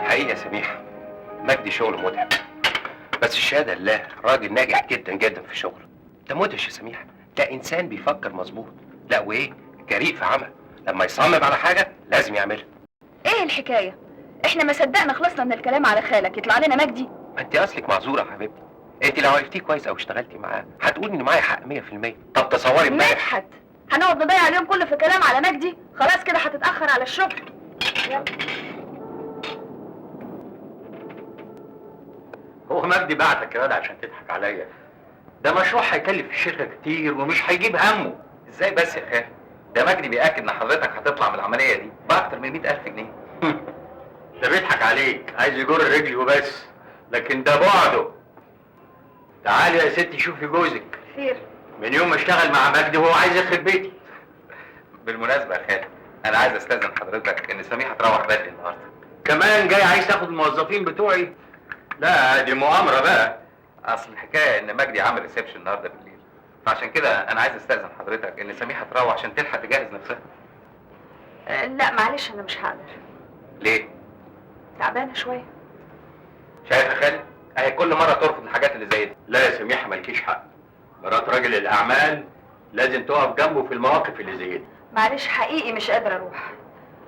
J: حقيقة يا سميحة مجدي شغله متعب، بس الشهادة لله راجل ناجح جدا جدا في شغله. ده مدهش يا سميحة، ده إنسان بيفكر مظبوط، لا وإيه، جريء في عمل، لما يصمم على حاجة لازم يعملها.
A: إيه الحكاية؟ إحنا ما صدقنا خلصنا من الكلام على خالك يطلع لنا مجدي؟
J: ما أنت أصلك معذورة يا حبيبتي، أنت لو عرفتيه كويس أو اشتغلتي معاه هتقولي إن معايا حق 100%. طب تصوري امبارح
A: مدحت هنقعد نضيع اليوم كله في كلام على مجدي؟ خلاص كده هتتأخر على الشغل. يلا.
B: هو مجدي بعتك يا واد عشان تضحك عليا؟ ده مشروع هيكلف الشركة كتير ومش هيجيب همه.
F: ازاي بس يا خالد؟ ده مجدي بيأكد ان حضرتك هتطلع من العملية دي بأكتر من 100,000 جنيه.
B: ده بيضحك عليك، عايز يجر رجلي وبس، لكن ده بعده. تعالي يا ستي شوفي جوزك.
A: خير؟
B: من يوم ما اشتغل مع مجدي وهو عايز يخرب بيتي.
F: بالمناسبة يا خالد، أنا عايز أستأذن حضرتك إن سميحة تروح بدري النهارده.
B: كمان جاي عايز تاخد الموظفين بتوعي؟ لا دي مؤامرة بقى.
F: أصل الحكاية إن مجدي عامل reception النهارده بالليل، فعشان كده أنا عايز أستأذن حضرتك إن سميحة تروح عشان تلحق تجهز نفسها.
A: لا معلش أنا مش هقدر.
F: ليه؟
A: تعبانة شوية.
F: شايف يا خالد؟ أهي كل مرة ترفض الحاجات اللي زي دي.
B: لا يا سميحة مالكيش حق، مرات راجل الأعمال لازم تقف جنبه في المواقف اللي زي دي.
A: معلش حقيقي مش قادرة أروح.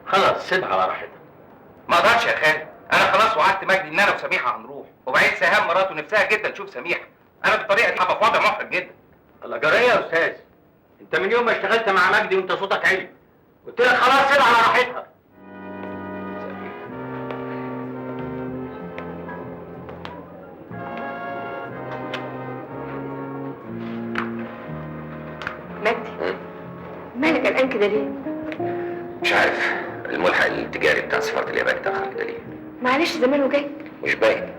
B: خلاص سيبها على راحتها.
F: ما أقدرش يا خالد، أنا خلاص وعدت مجدي إن أنا وسميحة هنروح، وبعدين سهام مراته نفسها جدا تشوف سميحة، أنا بالطريقة دي هبقى في وضع محرج جدا.
B: الله جرى إيه يا أستاذ؟ أنت من يوم ما اشتغلت مع مجدي وأنت صوتك عالي. قلت لك خلاص سيبها على راحتها.
D: مجدي مالك قلقان كده ليه؟
C: مش عارف، الملحق التجاري بتاع سفارة اليابان اتأخر كده ليه؟
D: معلش زمانه جاي.
C: مش باين،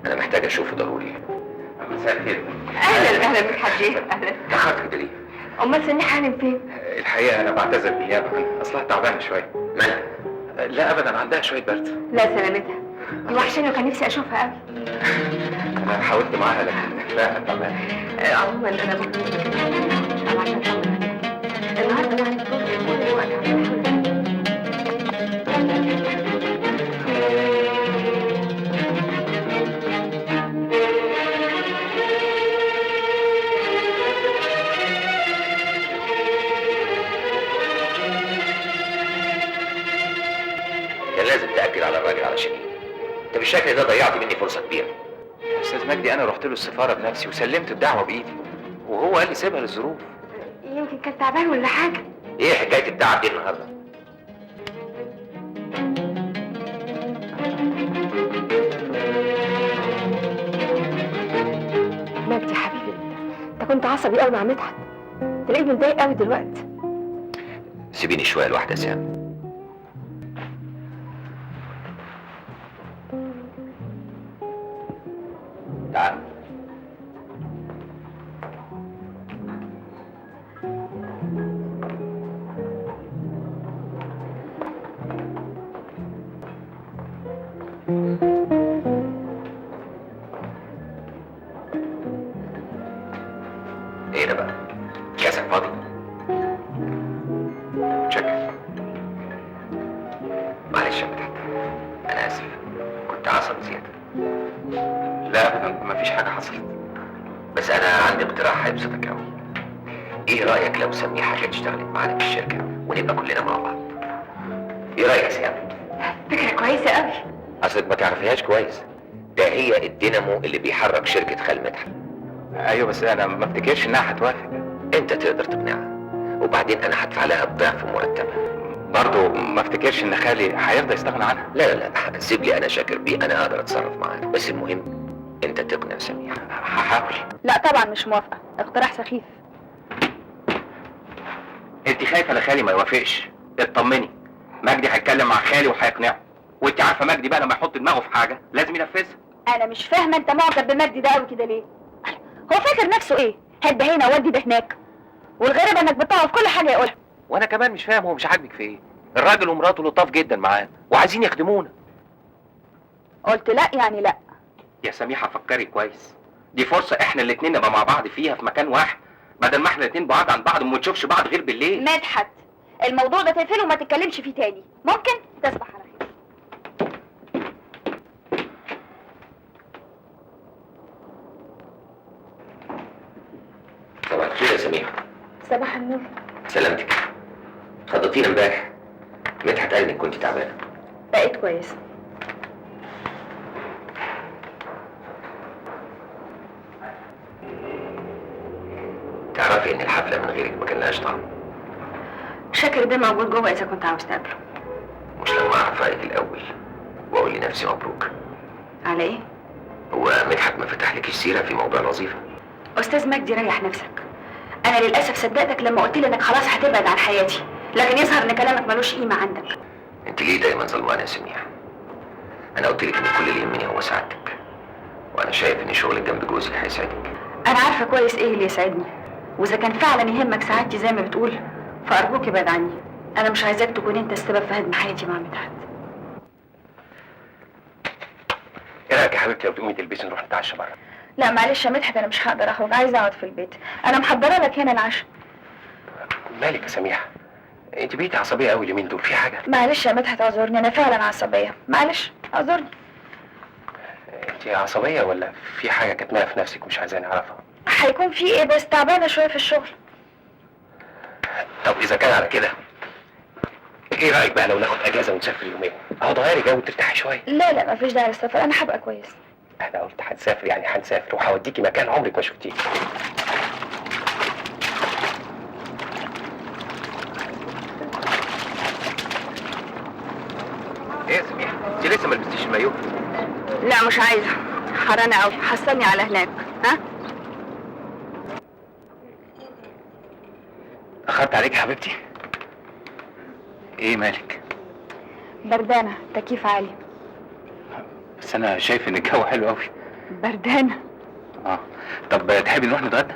C: أنا محتاج أشوفه ضروري.
F: مساء الخير.
D: أهلا أهلا بك حاج. أهلا.
C: اتأخرت كده ليه؟
D: أمال سميحة هانم فين؟
F: الحقيقة أنا بعتذر بالنيابة عنها، أصلها تعبانة شوية.
C: مالها؟
F: لا أبدا، عندها شوية برد.
D: لا سلامتها، دي وحشاني وكان نفسي أشوفها أوي.
F: أنا حاولت معاها لكن لا تعبانة.
D: عموما أنا بكرة إن شاء الله عشان أطمن عليها. النهارده بعد الظهر دموعك عم تحاول.
C: كان لازم تاكد على الراجل علشان ايه؟ انت بالشكل ده ضيعت مني فرصة كبيرة.
F: يا استاذ مجدي انا رحت له السفارة بنفسي وسلمت الدعوة بايدي، وهو قال لي سيبها للظروف.
D: يمكن كان تعبان ولا حاجة.
C: ايه حكاية التعب دي النهارده؟
D: مجدي حبيبي انت كنت عصبي قوي مع مدحت، تلاقيه متضايق قوي دلوقتي.
C: سيبيني شوية لوحدي يا سام. تعال. ايه ده بقى؟ كاسك فاضي؟ متشكر. معلش يا مدحت، انا اسف، كنت عصبي زيادة.
F: لا ابدا، مفيش حاجة حصلت.
C: بس انا عندي اقتراح هيبسطك قوي. ايه رايك لو سميحة جت اشتغلت معانا في الشركة ونبقى كلنا مع بعض؟ ايه رايك يا سيام؟
A: فكرة كويسة قوي.
C: اصلك ما تعرفيهاش كويس، ده هي الدينامو اللي بيحرك شركة خال مدحت.
F: ايوه بس انا ما افتكرش انها هتوافق.
C: انت تقدر تقنعها، وبعدين انا هدفع لها الضعف مرتبها.
F: برضه ما افتكرش ان خالي هيرضى يستغنى عنها.
C: لا لا لا، سيب لي انا شاكر بيه، انا اقدر اتصرف معاه، بس المهم انت تقنع سميحة.
F: هحاول.
A: لا طبعا مش موافقة، اقتراح سخيف.
J: انت خايفة لخالي ما يوافقش؟ اطمني، مجدي هيتكلم مع خالي وهيقنعه، وانت عارفه مجدي بقى لما يحط دماغه في حاجة لازم ينفذها.
A: انا مش فاهمه انت معجب بمجدي ده قوي كده ليه؟ هو فاكر نفسه ايه؟ هات ده هنا وودي ده هناك، والغريب انك بتقع في كل حاجة يقولها.
J: وانا كمان مش فاهم هو مش عاجبك في ايه؟ الراجل ومراته لطاف جدا معانا وعايزين يخدمونا.
A: قلت لا يعني لا.
J: يا سميحة فكري كويس، دي فرصة احنا الاتنين نبقى مع بعض فيها في مكان واحد، بدل ما احنا الاتنين بعاد عن بعض وما نشوفش بعض غير بالليل.
A: مدحت الموضوع ده تقفله وما تتكلمش فيه تاني، ممكن؟ تصبح على خير.
C: صباح الخير يا سميحة.
D: صباح النور.
C: سلامتك، خضتينا امبارح. مدحت قال انك كنت تعبانة.
A: بقيت كويسة.
C: تعرفي ان الحفلة من غيرك ما كان لهاش طعم.
A: شاكر ده موجود جوه اذا كنت عاوز تقابله.
C: مش لما اعرف رايك الاول واقول لنفسي مبروك.
A: على ايه؟
C: هو مدحت ما فتحلكيش سيره في موضوع الوظيفة؟
A: استاذ مجدي ريح نفسك، انا للاسف صدقتك لما قلت لي انك خلاص هتبعد عن حياتي، لكن يظهر ان كلامك ملوش قيمة عندك.
C: انت ليه دايما ظلمانه يا سميحة؟ انا قلت لك ان كل اللي يهمني هو سعادتك، وانا شايف ان شغلك جنب جوزك هيسعدك.
A: انا عارفه كويس ايه اللي يسعدني، واذا كان فعلا يهمك سعادتي زي ما بتقول فارجوك ابعد عني، انا مش عايزاك تكون انت السبب في هدم حياتي مع مدحت.
J: ايه رايك يا حبيبتي لو تقومي تلبسي نروح نتعشى بره؟
A: لا معلش يا مدحت انا مش هقدر اخرج، عايزه اقعد في البيت، انا محضرة لك هنا العشاء.
J: مالك يا سميحة؟ انت بقيتي عصبية قوي اليومين دول، في حاجة؟
A: معلش يا مدحت اعذرني، انا فعلا عصبية، معلش اعذرني.
J: انت عصبية ولا في حاجة كاتماها في نفسك مش عايزاني اعرفها؟
A: هيكون في ايه بس تعبانة شوية في الشغل.
J: طب اذا كان على كده ايه رايك بقى لو ناخد اجازه ونسافر يومين؟ اهو تغيري جو وترتاحي شوية.
A: لا لا مفيش داعي للسفر، انا هبقى كويس.
J: انا قلت هنسافر يعني هنسافر، وهوديكي مكان عمرك ما شفتيه. ايه يا سميحة؟ انت لسه ما لبستيش المايوه؟
A: لا مش عايزه، حرانه قوي، حصلني على هناك. ها؟
J: اخرت عليك يا حبيبتي؟ ايه مالك؟
A: بردانه، تكييف عالي.
F: بس انا شايف ان الجو حلو قوي.
A: بردانه.
F: اه طب تحبي نروح نتغدى؟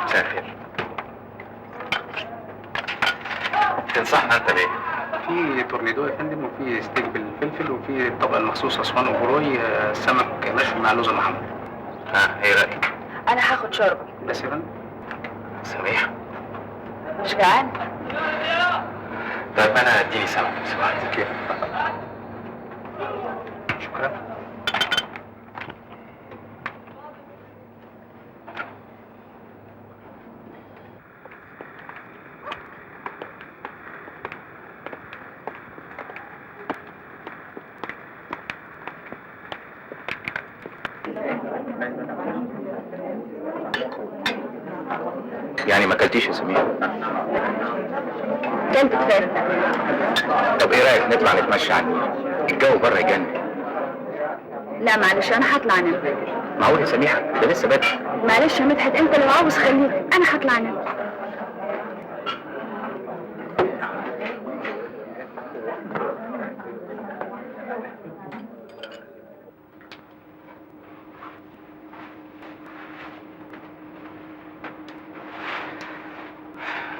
F: مساء الخير. تنصحنا انت بايه؟
K: في tournedos يا فندم، وفي ستيك بالفلفل، وفي الطبق المخصوص اسوان وبروي، سمك مشوي مع لوز محمر.
F: ها ايه رايك؟
A: انا هاخد شوربة
K: بس يا فندم.
F: سميحة
A: مش جعان؟
F: طيب انا اديني سمك لو سمحت. okay شكرا. يعني ما اكلتيش يا سمير؟
A: كلت كفاية.
F: طب ايه رايك نطلع نتمشى على النيل؟ الجو بره يجنن.
A: لا معلش انا هطلع انام.
F: معقول يا سميحة؟ ده لسه بدري.
A: معلش يا مدحت، انت لو عاوز خليك، انا هطلع انام.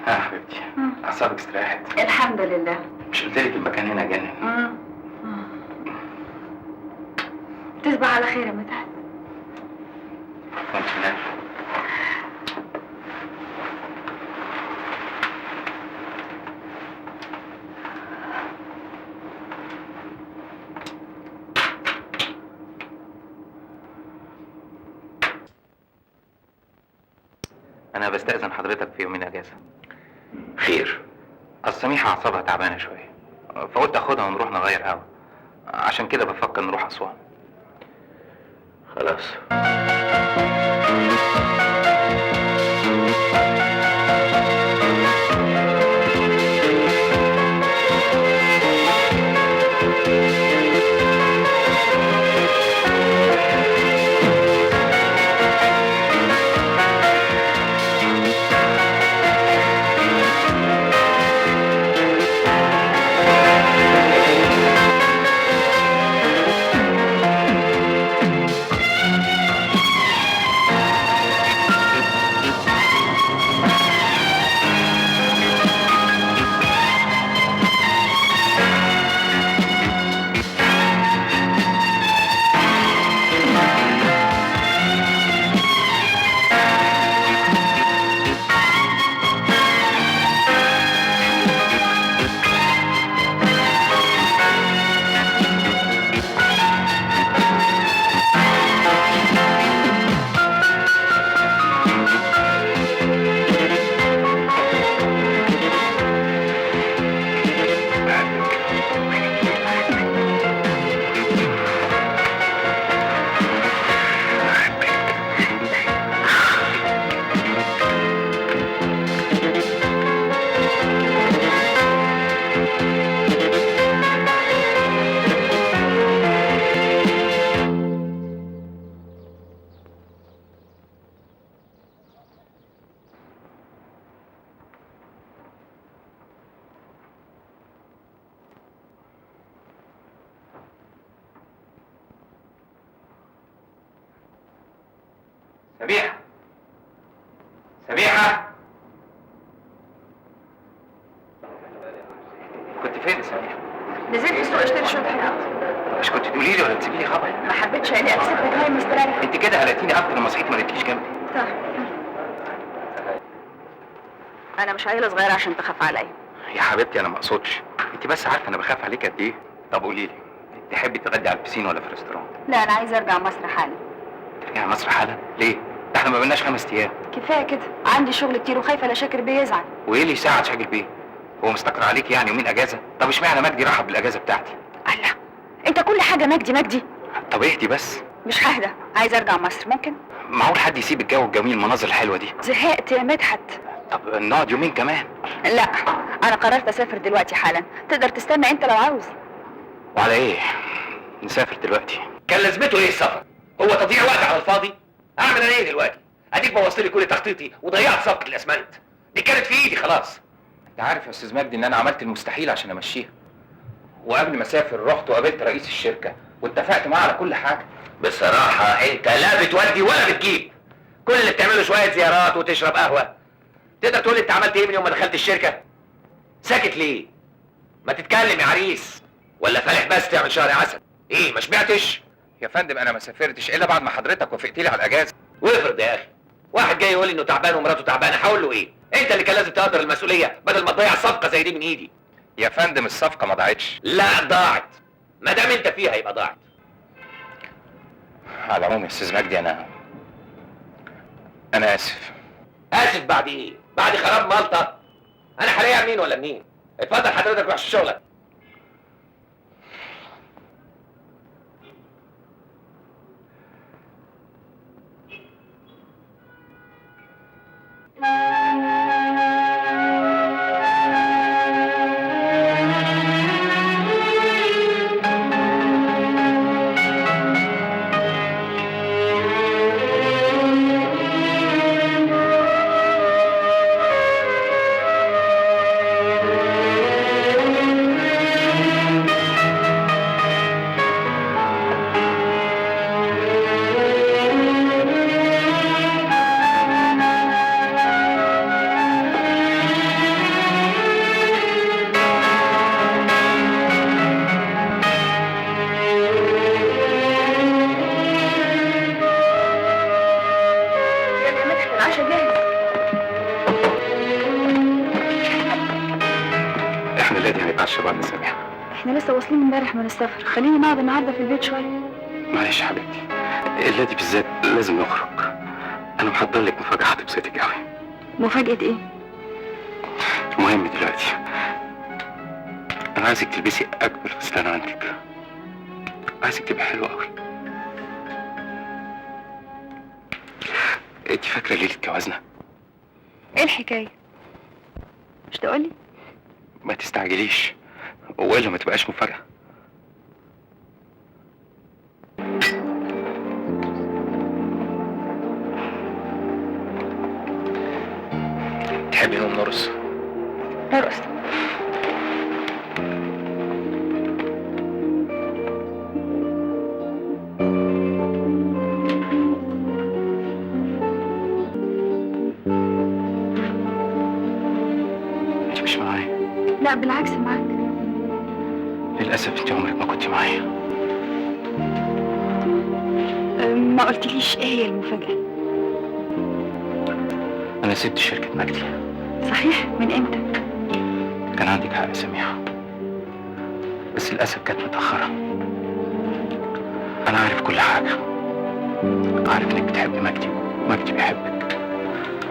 F: ها حبيبتي، اعصابك استريحت؟
A: الحمد لله.
F: مش قلت لك المكان هنا جنن؟
A: تصبح على خير يا مدحت.
F: وانت هناك. انا بستأذن حضرتك في يومين اجازه.
C: خير؟
F: اصل سميحة اعصابها تعبانة شوية، فقلت اخدها ونروح نغير هوا، عشان كده بفكر نروح اسوان.
C: خلاص.
F: سميحة، سميحة، كنت فين يا سميحة؟
A: نزلت السوق اشتري شوية حاجات.
F: مش كنت تقولي لي ولا تسيبي لي خبر؟
A: ما حبيتش اقلقك، سيبتك نايم مستريح.
F: انت كده قلقتيني اكتر لما صحيت ما لقيتكيش جنبي.
A: طيب انا مش عيلة صغيرة عشان تخاف عليا.
F: يا حبيبتي انا ما اقصدش، انت بس عارفة انا بخاف عليك قد ايه. طب قولي لي، تحبي تغدي على البسين ولا في restaurant؟
A: لا انا عايزة ارجع مصر حالا.
F: ترجعي مصر حالا؟ ليه؟ ده احنا ما بقالناش 5 ايام.
A: كفاية كده، عندي شغل كتير وخايفة لا شاكر بيه يزعل.
F: وايه اللي يساعد شاكر بيه؟ هو مستكتر عليك يعني يومين اجازه؟ طب اشمعنى مجدي رحب بالاجازة بتاعتي؟
A: الله، انت كل حاجة مجدي مجدي.
F: طب اهدي بس.
A: مش ههدى، عايزه ارجع مصر. ممكن؟
F: معقول حد يسيب الجو الجميل المناظر الحلوة دي؟
A: زهقت يا مدحت.
F: طب نقعد يومين كمان.
A: لا انا قررت اسافر دلوقتي حالا، تقدر تستنى انت لو عاوز.
F: وعلى ايه؟ نسافر دلوقتي؟
C: كان لازمته ايه السفر؟ هو تضييع وقت على الفاضي؟ اعمل انا ايه دلوقتي؟ اديك بوظت لي كل تخطيطي وضيعت صفقة الاسمنت دي كانت في ايدي خلاص.
F: انت عارف يا استاذ مجدي ان انا عملت المستحيل عشان امشيها، وقبل ما اسافر رحت وقابلت رئيس الشركة واتفقت معاه على كل حاجة.
C: بصراحة انت لا بتودي ولا بتجيب، كل اللي بتعمله شوية زيارات وتشرب قهوة. تقدر تقول انت عملت ايه من يوم ما دخلت الشركة؟ ساكت ليه؟ ما تتكلم يا عريس، ولا فالح بس تعمل شهر عسل؟ ايه ما شبعتش؟
F: يا فندم انا ما سافرتش الا بعد ما حضرتك وافقت لي على الاجازة.
C: وافرض يا اخي واحد جاي يقول لي انه تعبان ومراته تعبانة، هقول له ايه؟ انت اللي كان لازم تقدر المسؤولية بدل ما تضيع صفقة زي دي من ايدي.
J: يا فندم الصفقة ما ضاعتش.
C: لا ضاعت، ما دام انت فيها يبقى ضاعت.
J: على العموم يا استاذ مجدي انا اسف.
C: اسف بعد ايه؟ بعد خراب مالطا؟ انا هلاقيها منين ولا منين؟ اتفضل حضرتك روح شغلك.
A: من السفر، خليني نقعد النهارده في البيت شوية.
J: معلش يا حبيبتي، الليلة دي بالذات لازم نخرج. انا محضر لك مفاجاة هتبسطك قوي.
A: مفاجاة ايه؟
J: المهم دلوقتي انا عايزك تلبسي اجمل فستان عندك. عايزك تبقي حلوة قوي. انت فاكره ليلة جوازنا؟
A: ايه الحكاية؟ مش تقولي؟
J: ما تستعجليش والا ما تبقاش مفاجاة. تحبي نقوم نرقص؟
A: نرقص.
J: انت مش معايا؟
A: لا بالعكس معاك.
J: للأسف انت عمرك ما كنت معايا.
A: ما قلتليش ايه هي المفاجأة؟
J: أنا سبت شركة مجدي.
A: صحيح؟ من امتى؟
J: كان عندك حق يا سميحة، بس للأسف كانت متأخرة. أنا عارف كل حاجة، عارف إنك بتحبي مجدي ومجدي بيحبك.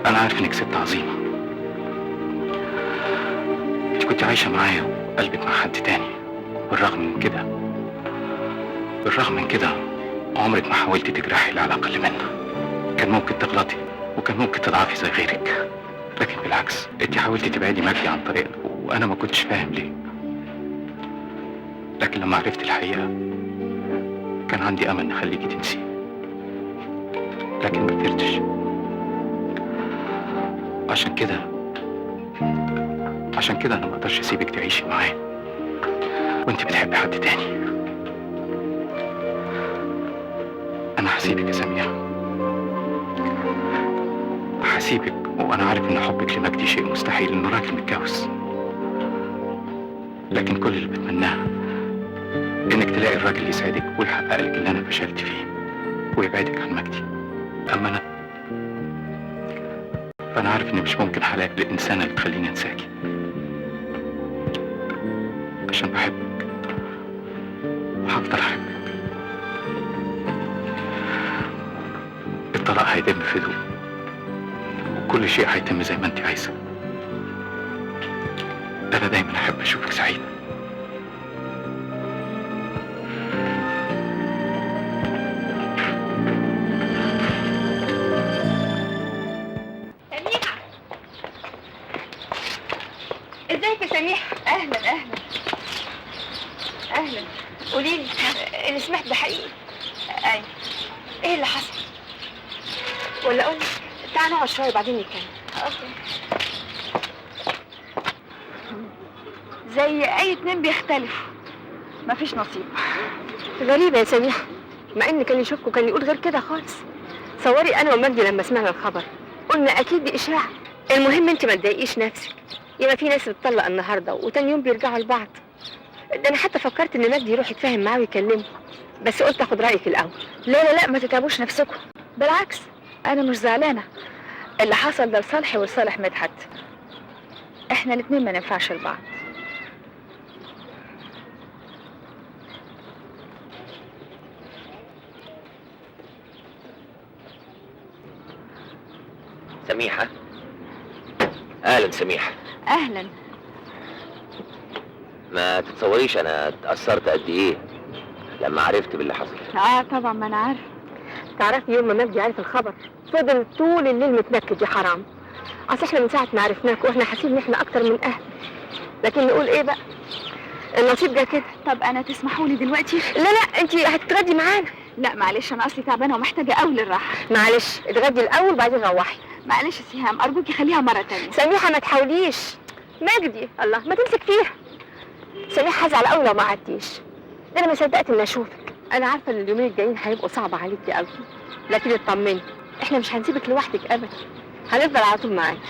J: أنا عارف إنك ست عظيمة. أنت كنت عايشة معايا وقلبك مع حد تاني، بالرغم من كده عمرك ما حاولتي تجرحي اللي على الأقل منه. كان ممكن تغلطي وكان ممكن تضعفي زي غيرك، لكن بالعكس انت حاولتي تبعدي مجدي عن طريقنا، وانا ما كنتش فاهم ليه. لكن لما عرفت الحقيقة كان عندي امل نخليكي تنسيه، لكن ما قدرتش. عشان كده انا ما اقدرش اسيبك تعيشي معايا وانت بتحبي حد تاني. انا هسيبك يا سميحة، هسيبك وانا عارف ان حبك لمجدي شيء مستحيل، انه راجل متجوز. لكن كل اللي بتمناه انك تلاقي الراجل اللي يسعدك ويحقق لك اللي انا فشلت فيه ويبعدك عن مجدي. اما انا فانا عارف اني مش ممكن هلاقي الانسانة اللي تخليني انساكي، عشان بحبك وهفضل احبك. الطلاق هيتم في هدوء وكل شيء هيتم زي ما انت عايزه. انا دايما احب اشوفك سعيدة.
D: سميحة، ازيك يا سميحة؟ اهلا اهلا اهلا. قوليلي اللي سمعت ده حقيقي؟ ايوه. ايه اللي حصل؟ ولا اقول تعالى نقعد شوية وبعدين نتكلم. okay.
A: زي اي اتنين بيختلفوا، مفيش نصيب.
D: غريبة يا سميحة، مع ان كان يشوفكوا كان يقول غير كده خالص. صوري انا ومجدي لما سمعنا الخبر قلنا اكيد دي اشاعة. المهم انت ما تضايقيش نفسك، ياما في ناس بتطلق النهارده وتاني يوم بيرجعوا لبعض. ده انا حتى فكرت ان مجدي يروح يتفاهم معاه ويكلمه، بس قلت اخد رايك الاول.
A: لا لا لا، ما تتعبوش نفسكم، بالعكس انا مش زعلانة. اللي حصل ده لصالحي ولصالح مدحت. احنا الاتنين ما ننفعش لبعض.
C: سميحة. اهلا سميحة.
A: اهلا.
C: ما تتصوريش انا اتأثرت قد ايه لما عرفت باللي حصل.
A: طبعا ما انا عارفه.
D: تعرفي يوم ما مجدي عرف الخبر فضل طول الليل متنكد يا حرام. اصل احنا من ساعة ما عرفناك واحنا حاسين ان احنا اكتر من اهل، لكن نقول ايه بقى، النصيب جه كده.
A: طب انا تسمحوا لي دلوقتي؟
D: لا لا، انت هتتغدي معانا.
A: لا معلش، انا اصلي تعبانة ومحتاجة قوي للراحة.
D: معلش اتغدي الاول وبعدين روحي.
A: معلش يا سهام، ارجوكي خليها مرة تانية.
D: سميحة ما تحاوليش. مجدي الله ما تمسك فيها. سميحة هزعل قوي لو ما قعدتيش، ده انا ما صدقت اني اشوفك. انا عارفه ان اليومين الجايين هيبقوا صعب عليكي قوي، لكن اطمني احنا مش هنسيبك لوحدك ابدا، هنفضل على طول معاكي،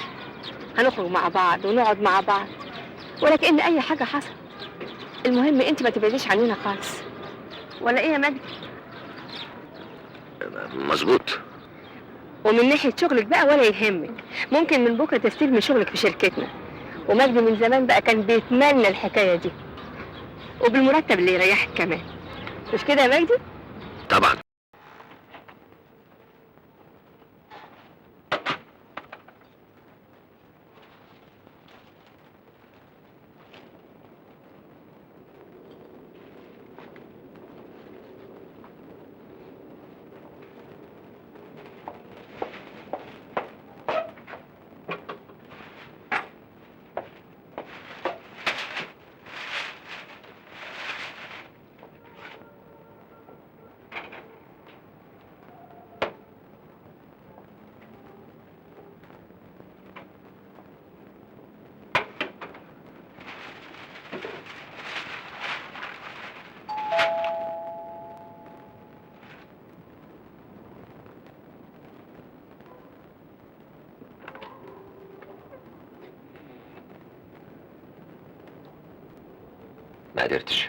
D: هنخرج مع بعض ونقعد مع بعض ولا كأن اي حاجة حصلت. المهم انت ما تبعديش عننا خالص، ولا ايه يا مجدي؟
C: مظبوط.
D: ومن ناحية شغلك بقى ولا يهمك، ممكن من بكره تستلمي شغلك في شركتنا. ومجدي من زمان بقى كان بيتمنى الحكاية دي، وبالمرتب اللي يريحك كمان، مش كده يا مجدي؟
C: طبعا. ما قدرتش،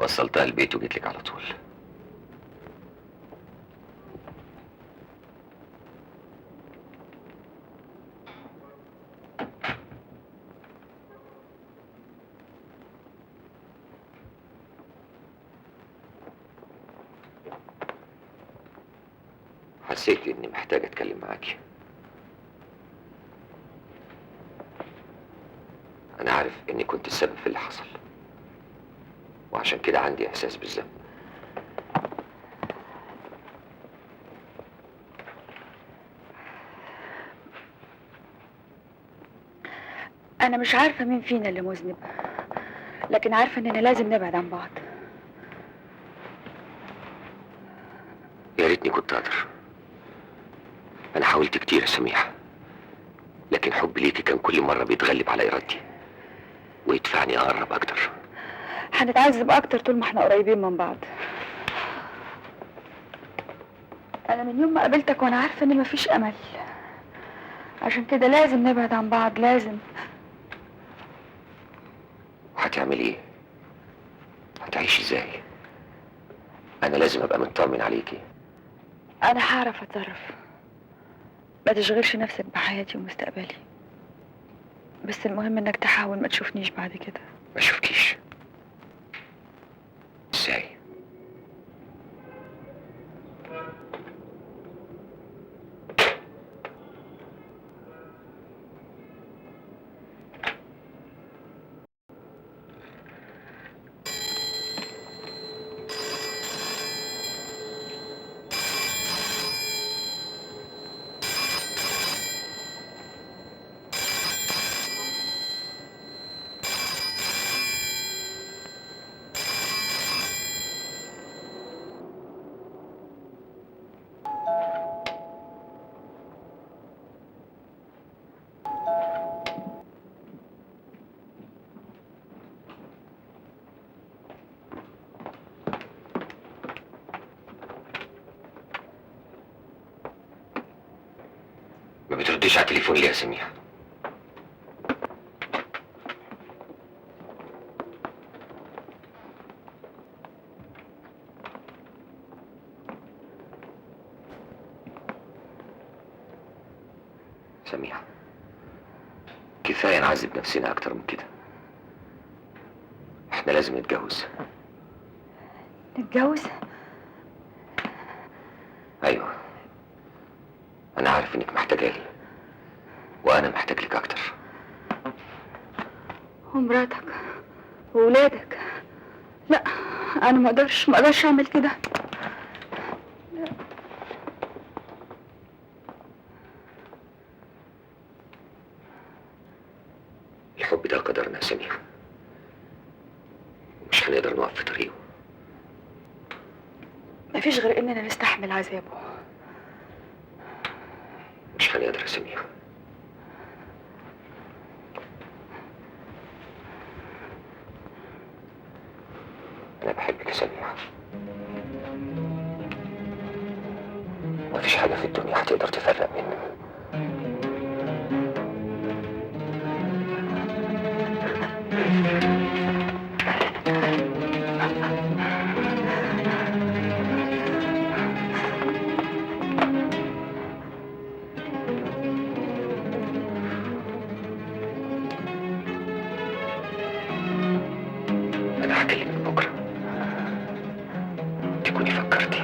C: وصلتها البيت وجيت لك على طول. حسيت اني محتاج اتكلم معاكي. أنا عارف إني كنت السبب في اللي حصل، وعشان كده عندي إحساس بالذنب.
A: أنا مش عارفة مين فينا اللي مذنب، لكن عارفة إننا لازم نبعد عن بعض.
C: يا ريتني كنت أقدر. أنا حاولت كتير يا سميحة، لكن حبي ليكي كان كل مرة بيتغلب على إرادتي ويدفعني اقرب اكتر.
A: هنتعذب اكتر طول ما احنا قريبين من بعض. انا من يوم ما قابلتك وانا عارفه ان مفيش امل، عشان كده لازم نبعد عن بعض، لازم.
C: وهتعملي ايه؟ هتعيشي ازاي؟ انا لازم ابقى مطمن عليكي.
A: انا هعرف اتصرف، ما تشغلش نفسك بحياتي ومستقبلي، بس المهم انك تحاول ما تشوفنيش بعد كده.
C: ما اشوفكيش ازاي؟ ما بترديش على التليفون ليه يا سميحة؟ سميحة، كفاية نعذب نفسنا أكتر من كده. احنا لازم نتجوز.
A: نتجوز؟
C: أيوه، أنا عارف إنك محتاجة لي، وأنا محتاج لك أكتر.
A: ومراتك وولادك؟ لا، أنا ما أقدرش أعمل كده.
C: الحب ده قدرنا يا سميحة، مش هنقدر نقف في طريقه.
A: مفيش غير إننا نستحمل عذابه.
C: مش هنقدر يا سميحة. أنا بحبك يا سميحة، مفيش حاجة في الدنيا هتقدر تفرق بيننا. أنا هكلمك بكرة تكوني فكرتي.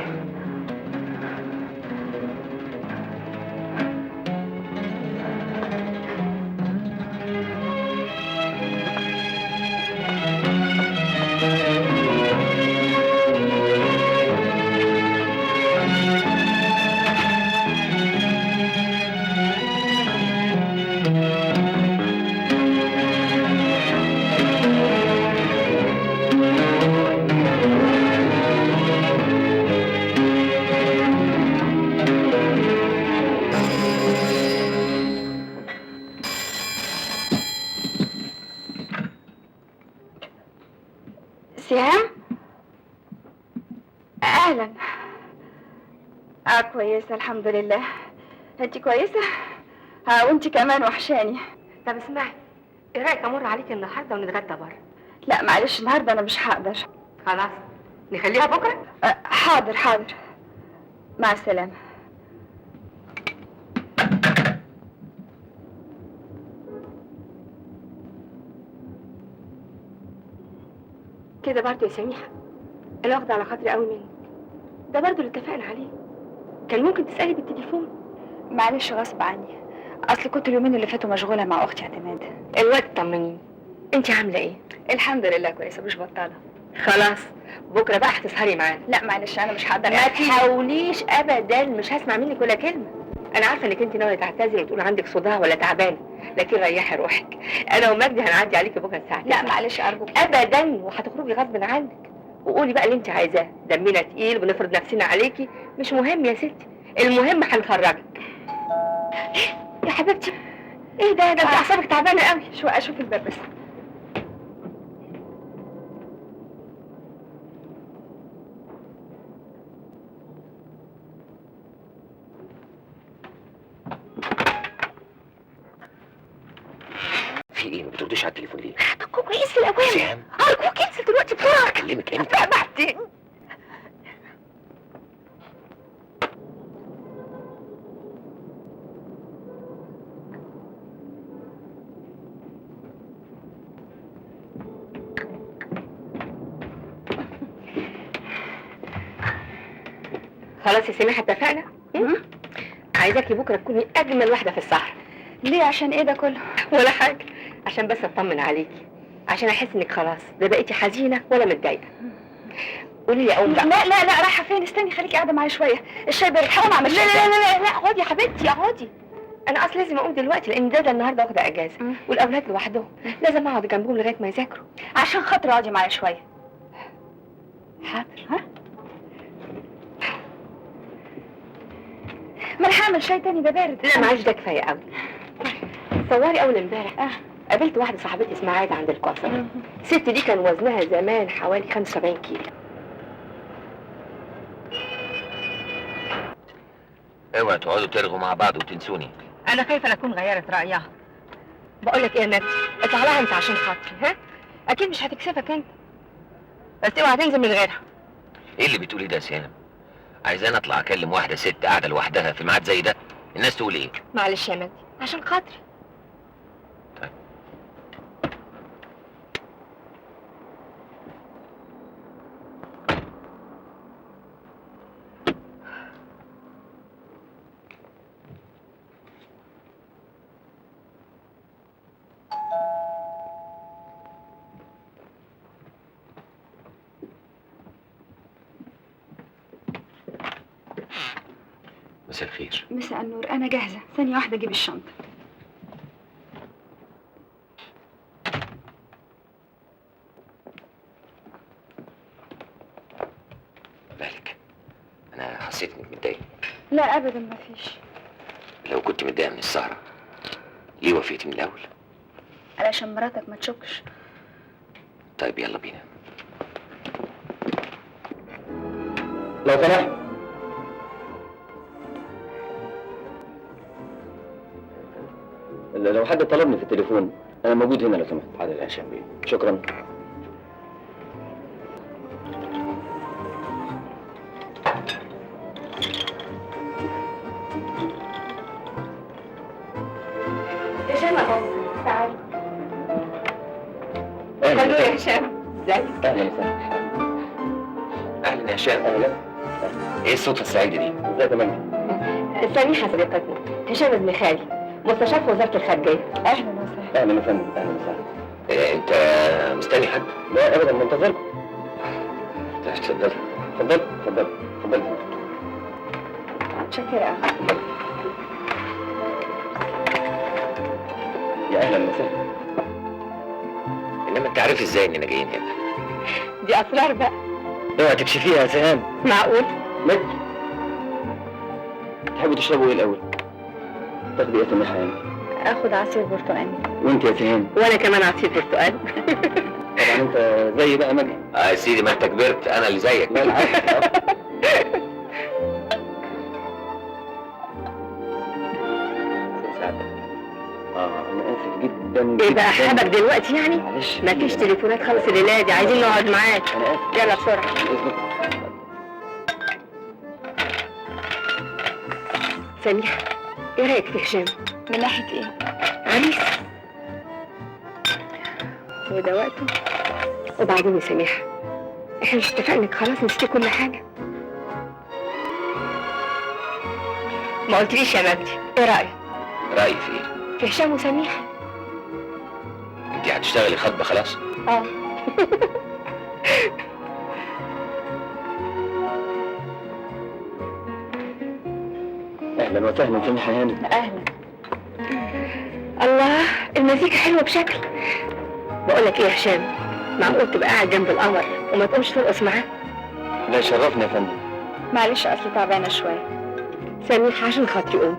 A: سهام؟ اهلا. كويسة الحمد لله. انت كويسة؟ وانت كمان وحشاني.
D: طب اسمعي، ايه رايك امر عليك النهارده ونتغدى بره؟
A: لا معلش، النهارده انا مش هقدر.
D: خلاص نخليها بكره؟
A: حاضر حاضر، مع السلامة.
D: كده برضه يا سميحة، انا واخده على خاطري قوي منك. ده برضه اللي اتفقنا عليه، كان ممكن تسألي بالتليفون.
A: معلش غصب عني، اصل كنت اليومين اللي فاتوا مشغولة مع اختي اعتماد.
D: الوقت طمنيني، انت عامله ايه؟
A: الحمد لله كويسة، مش بطاله.
D: خلاص بكره بقى هتسهري معانا.
A: لا معلش انا مش هقدر.
D: ما تحاوليش ابدا، مش هسمع منك ولا كلمة. انا عارفه انك انت ناوية تعتذري وتقول عندك صداع ولا تعبانة، لكن ريحي روحك، انا ومجدي هنعدي عليكي بكره الساعة.
A: لا معلش ارجوك.
D: ابدا، وهتخرجي غصب عنك. وقولي بقى اللي انت عايزاه، دمنا تقيل ونفرض نفسنا عليكي، مش مهم يا ستي، المهم هنخرجك. يا حبيبتي ايه ده؟ ده انت اعصابك تعبانة قوي.
A: شو اشوف الباب بس.
C: في ايه؟ ما بترديش على التليفون ليه؟
D: ارجوك اقفل الاوامر.
C: سهام
D: ارجوك انزل دلوقتي بسرعة.
C: اكلمك امتى؟
D: لا بعدين. خلاص يا سميحة اتفقنا؟ عايزاكي بكره تكوني اجمل واحدة في السهرة.
A: ليه؟ عشان ايه ده كله؟
D: ولا حاجة، عشان بس اطمن عليكي، عشان احس انك خلاص لا بقيتي حزينة ولا متضايقة. قولي لي اقوم بقى.
A: لا لا لا، رايحة فين؟ استني خليكي قاعدة معايا شوية، الشاي بارد، هقوم اعمل
D: شاي. لا لا لا لا لا، اقعدي يا حبيبتي اقعدي. انا اصلا لازم اقوم دلوقتي لان دادا النهارده واخده اجازه والاولاد لوحدهم، لازم اقعد جنبهم لغاية ما يذاكروا.
A: عشان خاطري اقعدي معايا شوية.
D: حاضر. ها؟
A: ما انا هعمل شاي تاني، ده بارد.
D: لا معلش ده كفاية قوي. صوري اول امبارح قابلت واحدة صاحبتي اسمها عايدة عند الكوافير. الست دي كان وزنها زمان حوالي 75 كيلو.
C: اوعى تقعدوا ترغوا مع بعض وتنسوني.
D: انا خايفة لا اكون غيرت رايها. بقول لك ايه يا مجدي، اطلع لها انت عشان خاطري. ها؟ اكيد مش هتكسفك انت، بس اوعى تنزل من غيرها.
C: ايه اللي بتقولي ده يا سهام؟ عايزاني اطلع اكلم واحدة ست قاعدة لوحدها في ميعاد زي ده؟ الناس تقول ايه؟
D: معلش يا مجدي، عشان خاطري.
C: طيب. مساء الخير.
A: مساء النور، أنا جاهزة، ثانية واحدة أجيب الشنطة.
C: مالك؟ أنا حسيت إنك متضايقة.
A: لا أبدا مفيش.
C: لو كنت متضايقة من السهرة ليه وافقتي من الأول؟
A: علشان مراتك ما تشكش.
C: طيب يلا بينا.
J: لو سمحت. لو حد طلبني في التليفون انا موجود هنا لو سمحت. حاضر يا هشام بيه. شكرا.
D: هشام اهو، تعالى. اهلا يا هشام. ازيك؟
J: اهلا وسهلا.
C: اهلا يا هشام.
J: اهلا.
C: ايه الصدفة السعيدة دي؟
J: ازيك يا مجدي؟
D: سميحة صديقتنا، هشام ابن خالي، مستشار في وزارة الخارجية.
A: أهلا وسهلا.
J: أهلا يا فندم. أهلا وسهلا.
C: إيه أنت مستني حد؟
J: لا أبدا، منتظركم.
C: اتفضل.
J: اتفضل اتفضل اتفضل.
A: متشكرة أوي.
J: يا أهلا وسهلا.
C: إنما أنت عارف إزاي إننا جايين هنا؟
D: دي أسرار بقى.
J: أوعي تكشفيها يا سهام.
D: معقول؟
J: مجدي، تحبوا تشربوا إيه الأول؟ تاخدي ايه يا سميحة يعني؟
A: اخد عصير برتقالي.
J: وانت يا سهام؟
D: وانا كمان عصير برتقال.
J: طبعا انت زي بقى مجدي.
C: اه يا سيدي ما انت كبرت، انا اللي زيك.
J: لا العكس. انا اسف جدا.
D: ايه بقى حابك دلوقتي يعني؟
J: معلش
D: مفيش تليفونات خالص الليلة دي، عايزين نقعد معاك.
J: انا اسف.
D: يلا بسرعة. سميحة، ايه رأيك في هشام؟
A: من ناحية ايه؟
D: عريس. وده وقته. وبعدين يا سميحة، احنا مش اتفقنا انك خلاص نسيتي كل حاجة؟ ما قلتليش يا مجدي، ايه رأيك؟
C: رأيي في ايه؟
D: في هشام وسميحة.
C: انت هتشتغلي خطبة خلاص؟
D: اه.
J: اهلا وسهلا سميحة هانم.
A: اهلا.
D: الله، المزيكا حلوة بشكل. بقول لك ايه يا هشام، معقول تبقى قاعد جنب القمر وما تقومش ترقص معاه؟
J: لا يشرفني يا فندم.
A: معلش اصل تعبانة شوية.
D: سميحة عشان خاطري قوم.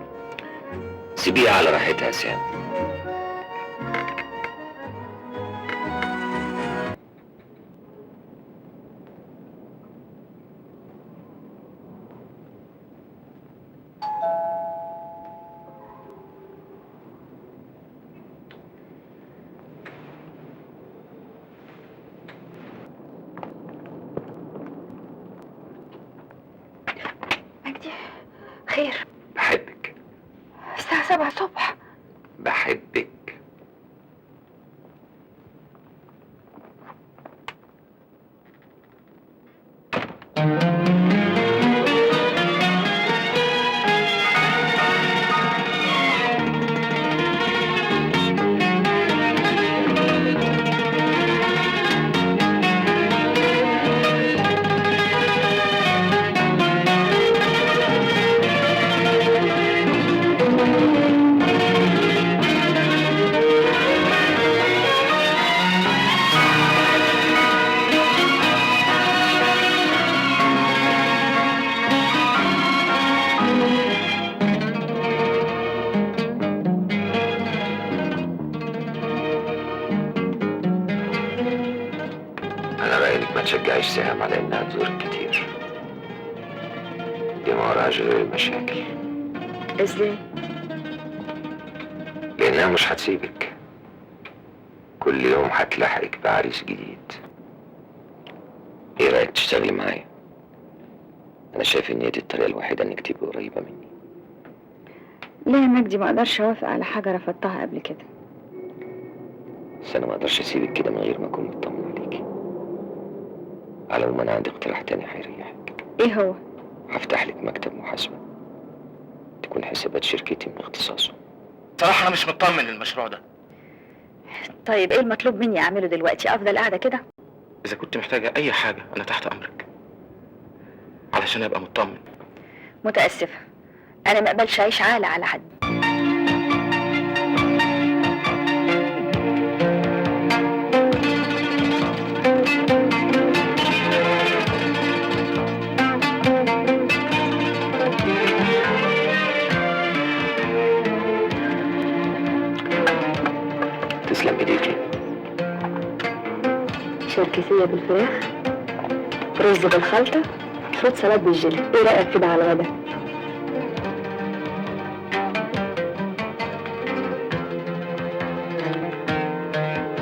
C: سيبيها على راحتها يا سام.
A: مجدي، خير؟
C: بحبك.
A: الساعة 7 الصبح.
C: بحبك. أنا رأيي إنك ما تشجعيش سهام على إنها تزورك كتير. دي ما وراهاش غير المشاكل.
A: إزاي؟
C: لأنها مش هتسيبك. كل يوم هتلاحقك بعريس جديد. إيه رأيك تشتغلي معايا؟ أنا شايف إن هي دي الطريقة الوحيدة إنك تبقي قريبة مني.
A: لا يا مجدي، ما اقدرش اوافق على حاجة رفضتها قبل كده.
C: بس انا ما اقدرش اسيبك كده من غير ما اكون مطمن عليكي. على العموم انا عندي اقتراح تاني هيريحك.
A: ايه هو؟
C: هفتح لك مكتب محاسبه تكون حسابات شركتي من اختصاصه.
F: صراحة انا مش مطمن للمشروع ده.
A: طيب ايه المطلوب مني اعمله دلوقتي؟ افضل قاعدة كده؟
F: اذا كنت محتاجه اي حاجة انا تحت امرك، علشان ابقى مطمن.
A: متاسفه، انا ما اقبلش اعيش عالة على حد.
C: تسلم ايديكي.
D: شركسية بالفراخ، رز بالخلطة، fruit سلطة بالجيلي. ايه رأيك كده على الغدا؟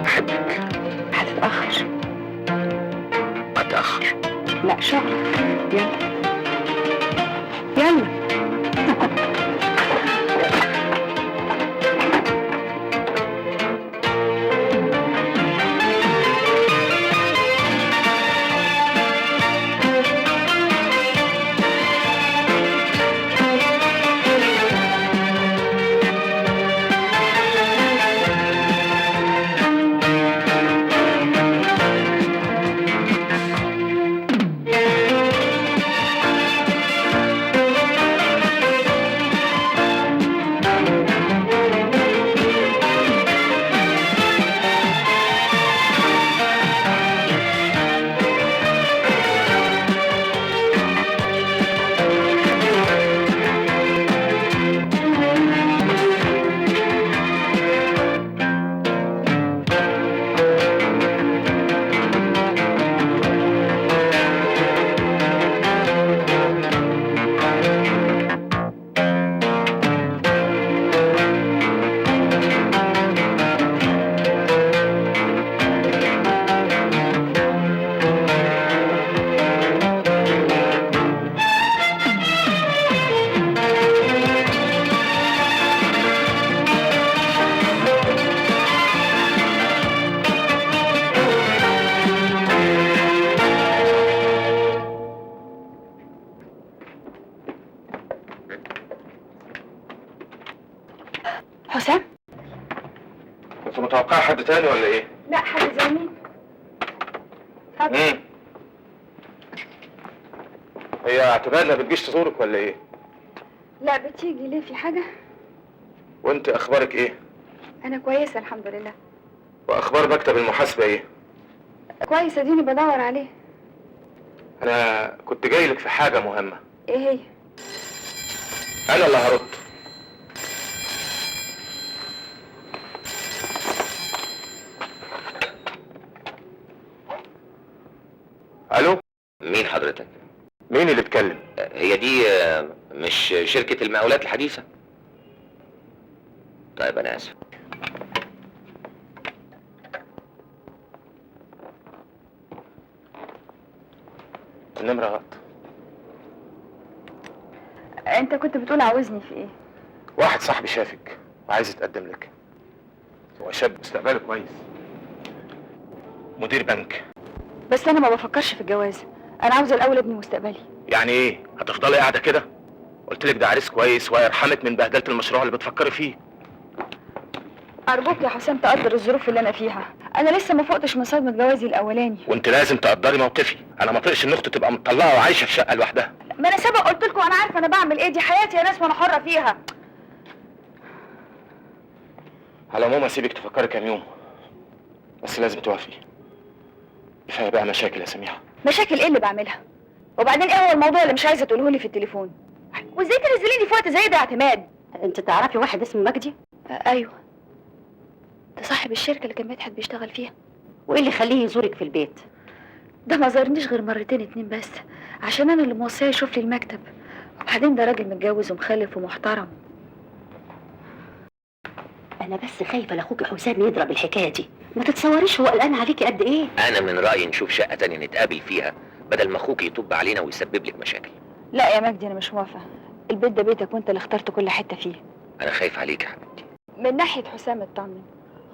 C: بحبك.
A: هتتأخر.
C: اتأخر؟
A: لا شغلك. يلا يلا. حسام؟
F: كنت متوقع حد تاني ولا ايه؟
A: لا حد زي مين؟ اتفضل.
F: هي اعتبار ما بتجيش تزورك ولا ايه؟
A: لا بتيجي. ليه، في حاجة؟
F: وانت اخبارك ايه؟
A: انا كويسة الحمد لله.
F: واخبار مكتب المحاسبة ايه؟
A: كويس، اديني بدور عليه.
F: انا كنت جاي لك في حاجة مهمة.
A: ايه هي؟
F: انا اللي هرد. الو،
C: مين حضرتك؟
F: مين اللي اتكلم؟
C: هي دي مش شركة المقاولات الحديثة؟ طيب انا اسف.
F: النمرة غلط.
A: انت كنت بتقول عاوزني في ايه؟
F: واحد صاحبي شافك وعايز يتقدم لك. هو شاب مستقبله كويس، مدير بنك.
A: بس انا ما بفكرش في الجواز، انا عاوزه الاول ابني مستقبلي.
F: يعني ايه؟ هتفضلي قاعدة كده؟ قلت لك ده عريس كويس وهيرحمك من بهدله المشروع اللي بتفكري فيه.
A: ارجوك يا حسام تقدر الظروف اللي انا فيها، انا لسه ما فقتش من صدمة جوازي الاولاني.
F: وانت لازم تقدري موقفي، انا ما طقش ان اختي تبقى مطلقه وعايشة في شقه لوحدها.
A: ما انا سبق قلت لكم انا عارفه انا بعمل ايه، دي حياتي يا ناس وانا حره فيها.
F: على العموم هسيبك تفكري كام يوم، بس لازم توافقي. كفاية بقى مشاكل يا سميحة.
A: مشاكل ايه اللي بعملها؟ وبعدين ايه هو الموضوع اللي مش عايزه تقوله لي في التليفون؟ وازاي تنزليني في وقت زي ده يا اعتماد؟
H: انت تعرفي واحد اسمه مجدي؟
A: ايوه، ده صاحب الشركة اللي كان مدحت بيشتغل فيها.
H: وايه اللي خليه يزورك في البيت؟
A: ده ما زارنيش غير مرتين اتنين بس، عشان انا اللي موصيه يشوف لي المكتب. وبعدين ده راجل متجوز ومخلف ومحترم.
H: انا بس خايفة لاخوك حسام يضرب الحكاية دي، ما تتصوريش هو قلقان عليكي قد ايه.
C: انا من رايي نشوف شقه تانية نتقابل فيها بدل ما اخوك يطب علينا ويسبب لك مشاكل.
A: لا يا مجدي انا مش موافقة، البيت ده بيتك وانت اللي اخترت كل حتة فيه.
C: انا خايف عليك يا حبيبتي.
A: من ناحية حسام اطمن،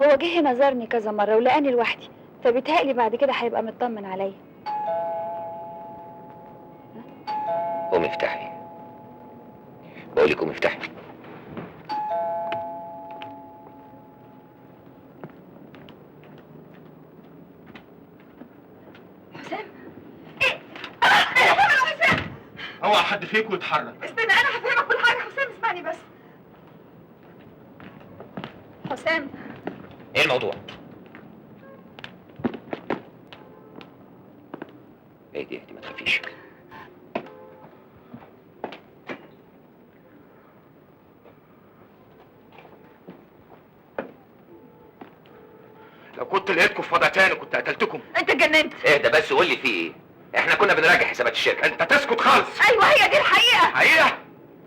A: هو جه هنا زارني كذا مرة ولقاني لوحدي، فبيتهيألي بعد كده هيبقى مطمن عليا.
C: قومي افتحي، بقولك قومي افتحي.
A: حسام، ايه؟ حسام،
E: اوعى حد فيكم يتحرك.
A: استنى انا هفهمك كل حاجة. حسام اسمعني بس. حسام،
C: ايه الموضوع؟ اهدي اهدي، ما تخافيش.
E: لو كنت لقيتكم في وضع تاني كنت قتلتكم.
A: انت اتجننت.
C: اهدى بس وقول لي في ايه؟ احنا كنا بنراجع حسابات الشركة.
E: انت تسكت خالص.
A: ايوه هي دي الحقيقة.
E: حقيقة؟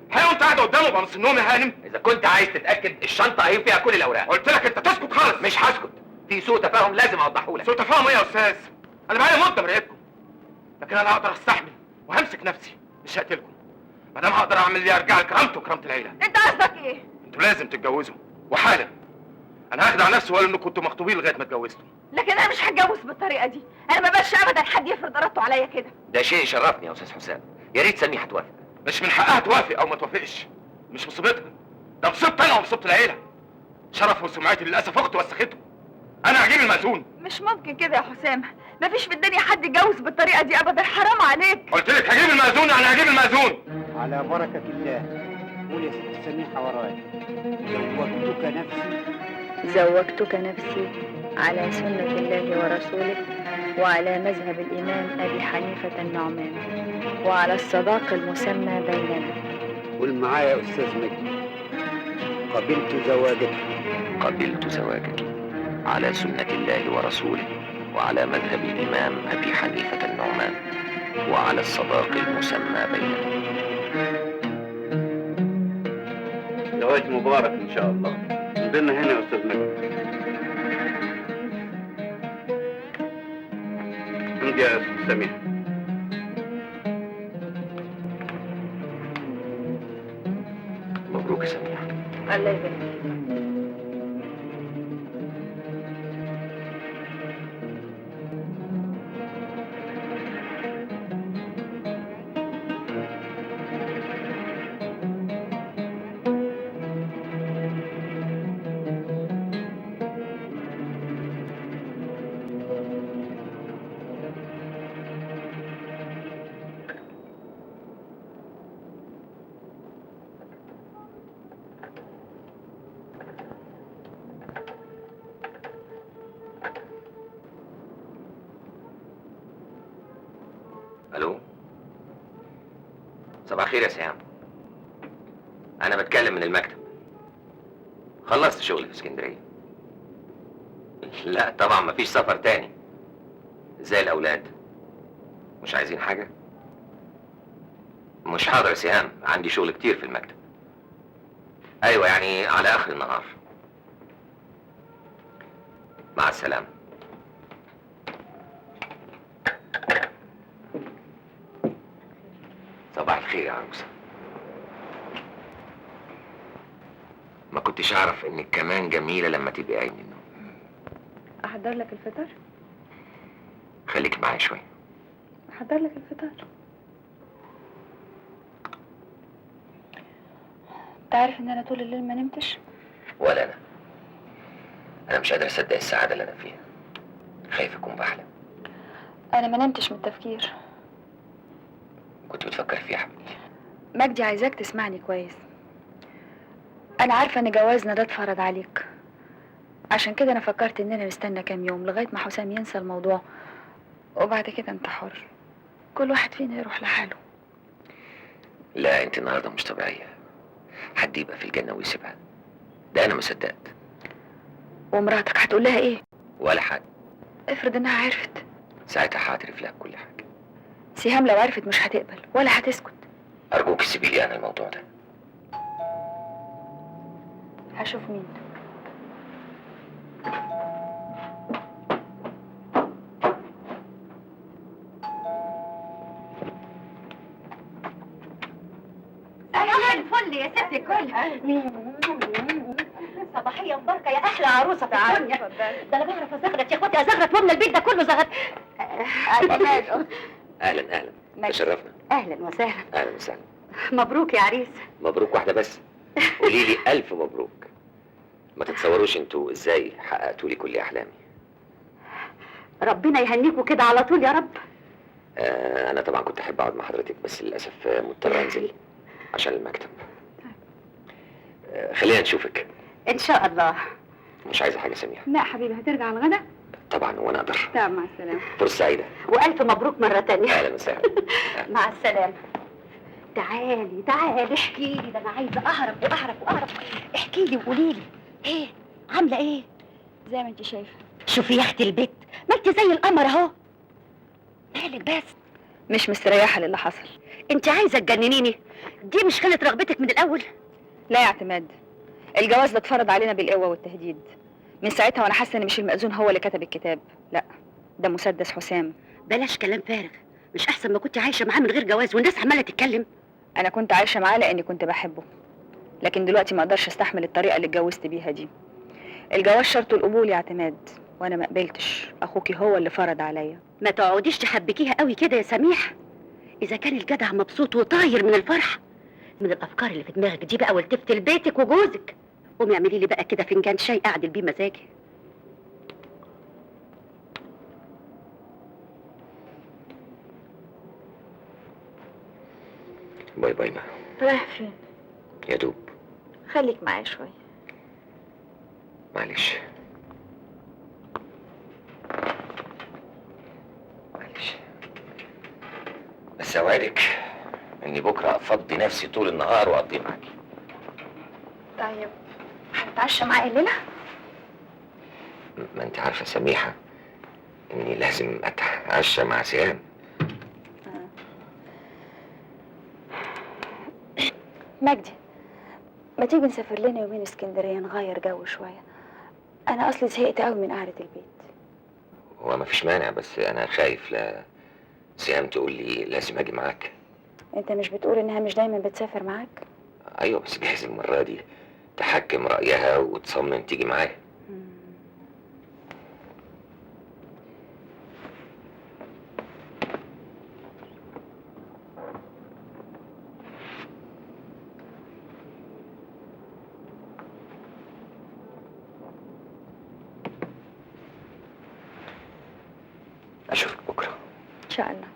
E: حقيقة وانت قاعد قدامه بقى نص النوم يا هانم؟
C: اذا كنت عايز تتاكد الشنطة اهي فيها كل الاوراق.
E: قلت لك انت تسكت خالص.
C: مش هسكت، في سوء تفاهم لازم اوضحه لك.
E: سوء تفاهم ايه يا استاذ؟ انا بقالي مده مراقبكم، لكن انا هقدر استحمل وهمسك نفسي، مش هقتلكم. ما دام هقدر اعمل اللي ارجع لكرامته وكرامة العيلة.
A: انت قصدك ايه؟
E: انتوا لازم تتجوزوا وحالا. انا هخدع نفسي واقول انكم كنتوا مخطوبين لغاية ما اتجوزتوا.
A: لكن انا مش هتجوز بالطريقة دي، انا ما بقاش ابدا حد يفرض ارادته عليا كده.
C: ده شيء يشرفني يا استاذ حسام، يا ريت سميحة توافق.
E: مش من حقها توافق او ما توافقش، مش مصيبتها، ده مصيبتي انا ومصيبه العيلة. شرف وسمعتي للاسف اختي وسختهم. انا هجيب المأذون.
A: مش ممكن كده يا حسام، مفيش في الدنيا حد يتجوز بالطريقة دي ابدا، حرام عليك.
E: قلت لك هجيب المأذون، يعني هجيب المأذون.
I: على بركة الله. قول يا ست سميحة ورايا. زوجتك نفسي.
A: زوجتك نفسي على سنة الله ورسوله وعلى مذهب الإمام أبي حنيفة النعمان وعلى الصداق المسمى بيننا.
I: قول معايا يا أستاذ مجدي. قبلت زواجك.
C: قبلت زواجك على سنة الله ورسوله وعلى مذهب الإمام أبي حنيفة النعمان وعلى الصداق المسمى بيننا.
B: زواج مبارك إن شاء الله.
I: نضلنا هنا يا أستاذ مجدي.
B: عندي يا أستاذ سميح.
C: مبروك يا سميح.
A: الله يبارك فيك.
C: الو، صباح الخير يا سهام. انا بتكلم من المكتب. خلصت شغلي في اسكندرية. لا طبعا مفيش سفر تاني. ازاي الاولاد؟ مش عايزين حاجة؟ مش حاضر يا سهام، عندي شغل كتير في المكتب. ايوه يعني على اخر النهار. مع السلامة. صباح الخير يا عروسة. ما كنتش اعرف انك كمان جميلة لما تبقي قايمة من النوم.
A: احضر لك الفطار؟
C: خليك معايا شوية.
A: احضر لك الفطار. انت عارف ان انا طول الليل ما نمتش؟
C: ولا انا. انا مش قادر اصدق السعادة اللي انا فيها. خايف اكون بحلم.
A: انا ما نمتش من التفكير.
C: كنت بتفكر فيه يا حبيبتي؟
A: مجدي عايزاك تسمعني كويس. انا عارفه ان جوازنا ده اتفرض عليك، عشان كده انا فكرت اننا نستنى كام يوم لغاية ما حسام ينسى الموضوع، وبعد كده انت حر، كل واحد فينا يروح لحاله.
C: لا انت النهارده مش طبيعية. حد يبقى في الجنة ويسيبها؟ ده انا ما صدقت.
A: ومراتك هتقول لها ايه؟
C: ولا حاجة.
A: افرض انها عرفت.
C: ساعتها هعترف لها بكل حاجة.
A: سهام لو عرفت مش هتقبل ولا هتسكت.
C: ارجوك سيبي لي انا الموضوع ده.
A: هشوف مين.
H: صباح الفل يا ست الكل. تعالي يا مباركة يا احلى عروسه في الدنيا. ده انا بعرف ازغرت يا اخواتي، ازغرت واملى البيت ده كله زغرت.
C: اهلا اهلا، تشرفنا.
H: اهلا وسهلا.
C: اهلا وسهلا.
H: مبروك يا عريس.
C: مبروك واحدة بس، قولي لي الف مبروك. ما تتصوروش انتوا ازاي حققتوا لي كل احلامي.
H: ربنا يهنيكوا كده على طول يا رب.
C: انا طبعا كنت احب اقعد مع حضرتك، بس للاسف مضطر انزل عشان المكتب. خلينا نشوفك
H: ان شاء الله.
C: مش عايزه حاجة سميحة؟
A: لا حبيبي، هترجع على الغدا؟
C: طبعا وانا اقدر.
A: طب مع السلامة.
C: فرصة سعيدة
H: والف مبروك مرة تانية.
C: اهلا وسهلا.
H: مع السلامة. تعالي تعالي احكي لي، ده انا عايزه اعرف واعرف واعرف. احكي لي وقولي لي ايه عامله ايه؟
A: زي ما انت شايفه.
H: شوفي يا اختي البت، ما انت زي القمر اهو. مالك بس؟
A: مش مستريحه للي حصل.
H: انت عايزه تجننيني؟ دي مش كانت رغبتك من الاول؟
A: لا يا اعتماد، الجواز ده اتفرض علينا بالقوة والتهديد. من ساعتها وانا حاسه ان مش المأذون هو اللي كتب الكتاب، لا ده مسدس حسام.
H: بلاش كلام فارغ، مش احسن ما كنت عايشه معاه من غير جواز والناس عماله تتكلم؟
A: انا كنت عايشه معاه لاني كنت بحبه، لكن دلوقتي ما اقدرش استحمل الطريقة اللي اتجوزت بيها دي. الجواز شرطه القبول يا اعتماد، وانا ما قبلتش. اخوكي هو اللي فرض عليا.
H: ما تقعديش تحبكيها قوي كده يا سميح. اذا كان الجدع مبسوط وطاير من الفرح من الافكار اللي في دماغك دي بقى، والتفت لبيتك وجوزك. قومي اعملي لي بقى كده فنجان شاي اعدل بيه مزاجي.
C: bye bye. ما
G: رايح فين؟
C: يا دوب.
G: خليك معايا شوية.
C: معلش معلش، بس اوعدك اني بكره افضي نفسي طول النهار واقضيه معاكي.
G: طيب هتتعشى معايا الليلة؟
C: ما انت عارفه سميحة اني لازم اتعشى مع سهام.
A: مجدي، ما تيجي نسافر لنا يومين اسكندرية نغير جو شوية؟ انا اصلي زهقت قوي من قعدة البيت.
C: هو ما فيش مانع، بس انا خايف لا سهام تقول لي لازم اجي معاك.
A: انت مش بتقول انها مش دايما بتسافر معاك؟
C: ايوه، بس جاهز المرة دي تحكم رايها وتصمم تيجي معايا. اشوفك بكره
A: ان شاء الله.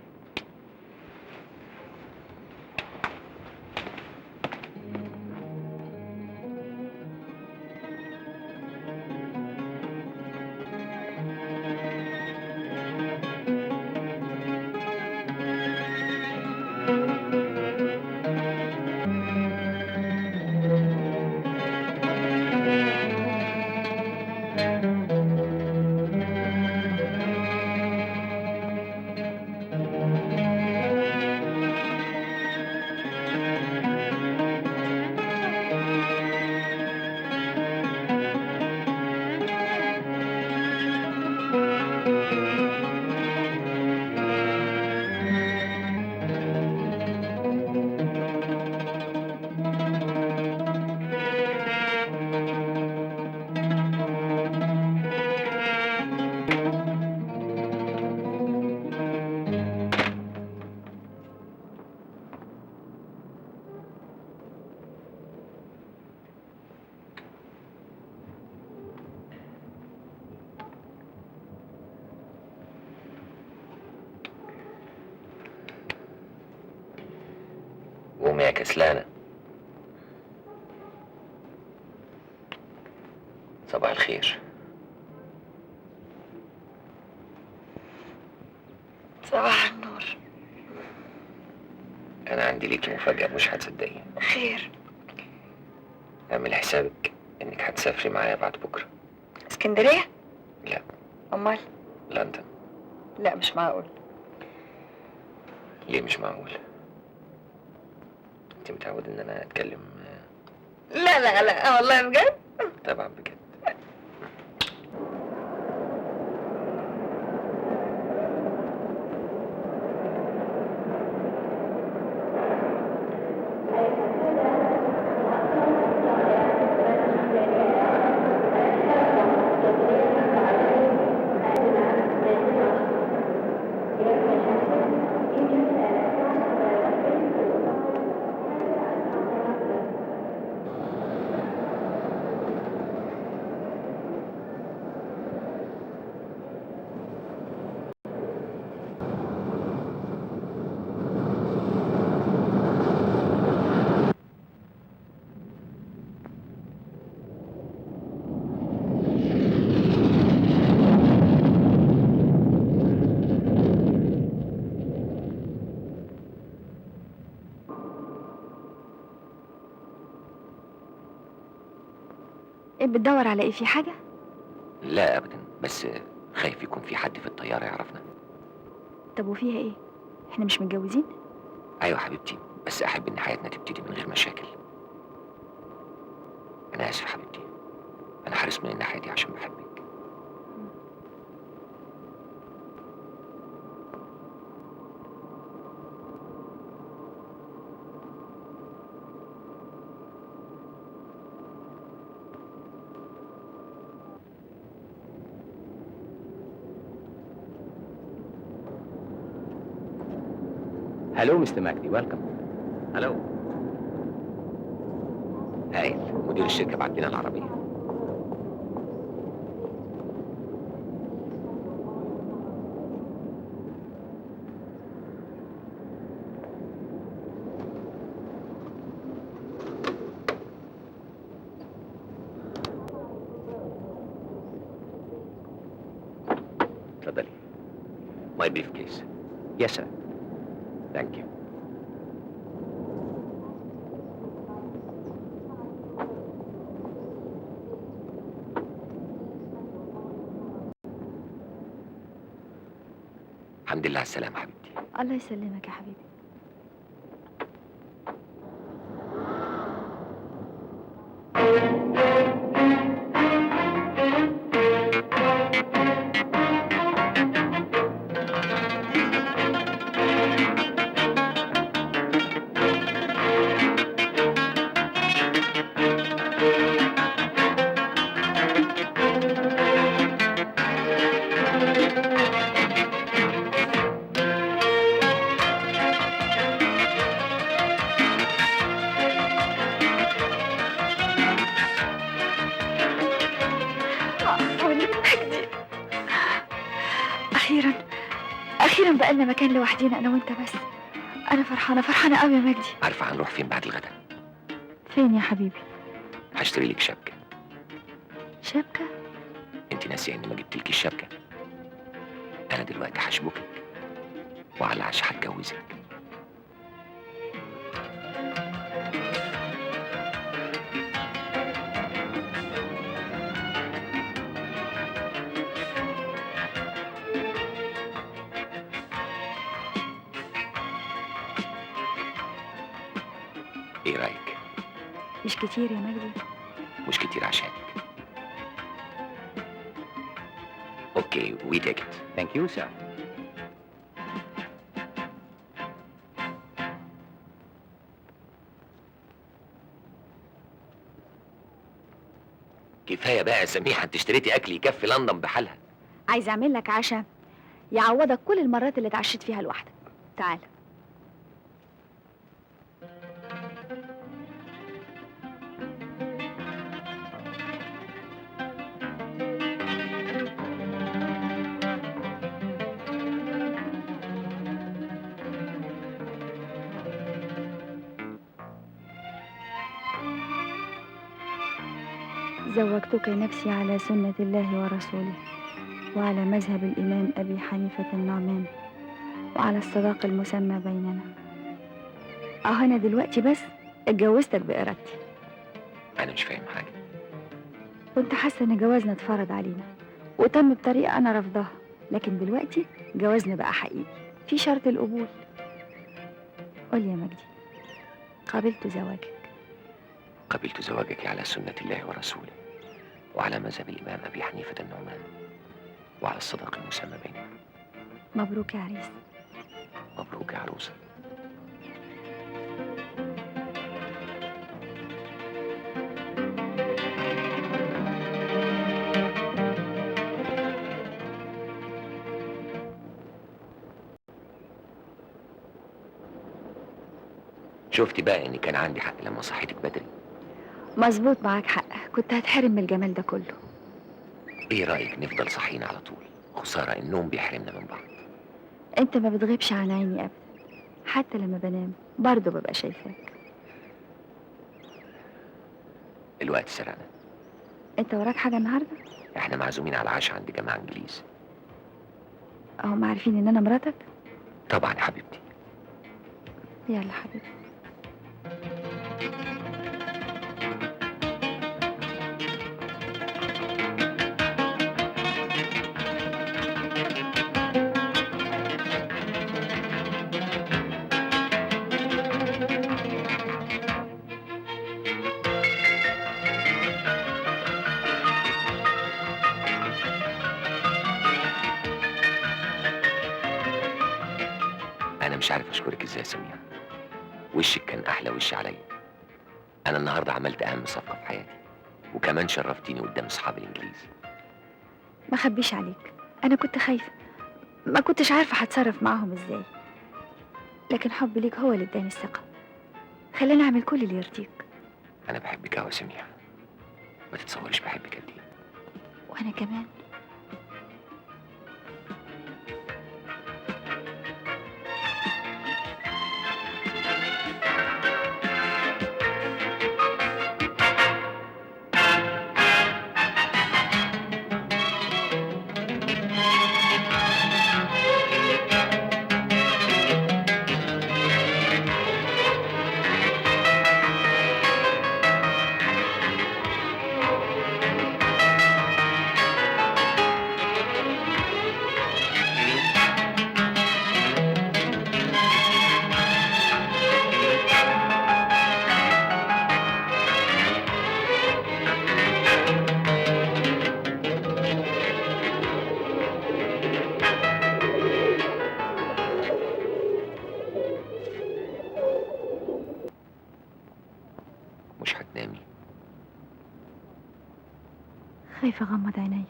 C: قومي يا كسلانة. صباح الخير.
G: صباح النور.
C: أنا عندي ليكي مفاجأة مش هتصدقيها.
G: خير؟
C: اعمل حسابك إنك هتسافري معايا بعد بكرة.
G: اسكندرية؟
C: لا.
G: أمال؟
C: لندن.
G: لا مش معقول.
C: ليه مش معقول؟ انت متعود ان انا اتكلم؟
G: لا لا لا والله بجد؟
C: طبعا بجد.
A: ايه بتدور على ايه؟ في حاجة؟
C: لا ابدا، بس خايف يكون في حد في الطيارة يعرفنا.
A: طب وفيها ايه؟ احنا مش متجوزين؟
C: ايوه حبيبتي، بس احب ان حياتنا تبتدي من غير مشاكل. انا اسف حبيبتي، انا حريص من الناحية دي عشان بحبك.
F: Hello Mister مجدي، welcome.
C: Hello. هايل، مدير الشركة بعت لنا العربية. اتفضلي. My briefcase.
F: Yes sir.
C: Thank you. الحمد لله على السلامة حبيبتي.
A: الله يسلمك يا حبيبي. أخيرا أخيرا بقى لنا مكان لوحدينا أنا وأنت بس. أنا فرحانة فرحانة قوي يا مجدي.
C: عارفة هنروح فين بعد الغداء؟
A: فين يا حبيبي؟
C: هشتري لك شبكة.
A: شبكة؟
C: أنت ناسية إني ما جبتلكيش الشبكة؟ أنا دلوقتي هشبكك وعلى العشاء هتجوزك. ايه رأيك؟
A: مش كتير يا مجدي.
C: مش كتير عشانك. Okay, we take it.
F: Thank you sir.
C: كفاية بقى يا سميحة، انت اشتريتي اكل يكفي لندن بحالها.
A: عايز اعمل لك عشاء يعوضك كل المرات اللي اتعشيت فيها لوحدك. تعال. زوجتك نفسي على سنة الله ورسوله، وعلى مذهب الإمام أبي حنيفة النعمان، وعلى الصداق المسمى بيننا. أنا دلوقتي بس اتجوزتك بإرادتي.
C: أنا مش فاهم حاجة.
A: كنت حاسة إن جوازنا اتفرض علينا وتم بطريقة أنا رافضاها، لكن دلوقتي جوازنا بقى حقيقي في شرط القبول. قول يا مجدي، قبلت زواجك؟
C: قبلت زواجك على سنة الله ورسوله، وعلى مذهب الإمام أبي حنيفة النعمان، وعلى الصداق المسمى بيننا.
A: مبروك يا عريس.
C: مبروك يا عروسة. شفتي بقى إن كان عندي حق لما صحيتك بدري؟
A: مظبوط، معاك حق، كنت هتحرم من الجمال ده كله.
C: ايه رأيك نفضل صاحيين على طول؟ خسارة النوم بيحرمنا من بعض.
A: انت ما بتغيبش عن عيني ابدا، حتى لما بنام برضه ببقى شايفاك.
C: الوقت سرقنا.
A: انت وراك حاجة النهاردة؟
C: احنا معزومين على العشاء عند جماعة انجليز.
A: هم عارفين ان انا مراتك؟
C: طبعا يا حبيبتي.
A: يلا حبيبتي.
C: مش عارف اشكرك ازاي يا سميحة. وشك كان احلى وش عليا. انا النهارده عملت اهم صفقة في حياتي، وكمان شرفتيني قدام اصحاب الانجليز.
A: ما خبيش عليك، انا كنت خايفة، ما كنتش عارفه هتصرف معاهم ازاي، لكن حبي ليك هو اللي اداني الثقة، خلاني اعمل كل اللي يرضيك.
C: انا بحبك قوي يا سميحة، ما تتصوريش بحبك قد ايه.
A: وانا كمان.
C: مش هتنامي؟
A: خايفة أغمض عينيا،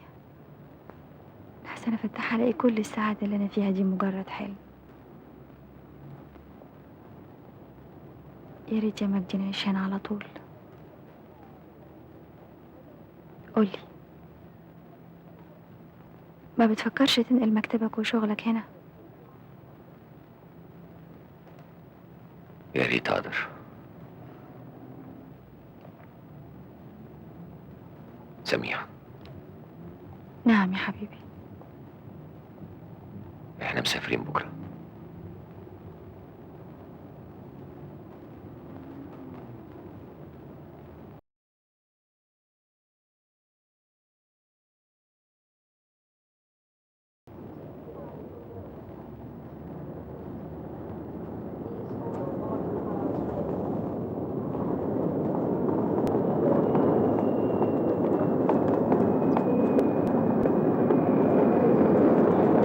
A: أحسن أفتحها ألاقي كل السعادة اللي أنا فيها دي مجرد حلم. يا ريت يا مجدي نعيش هنا على طول. قولي، ما بتفكرش تنقل مكتبك وشغلك هنا؟
C: يا ريت أقدر. سميحة.
A: نعم يا حبيبي.
C: احنا مسافرين بكرة.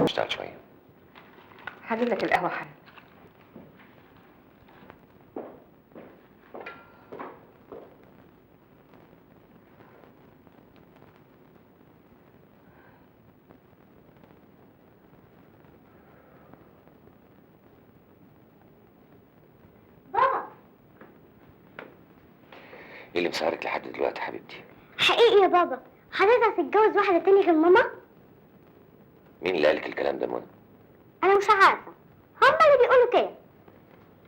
C: اشتغل شوية.
D: هجيب لك القهوة حالا.
G: بابا،
C: ايه اللي مسهرك لحد دلوقتي حبيبتي؟
G: حقيقي يا بابا حضرتك هتتجوز واحدة تاني غير ماما؟
C: مين اللي قالك الكلام ده منى؟
G: أنا مش عارفة، هما اللي بيقولوا كده.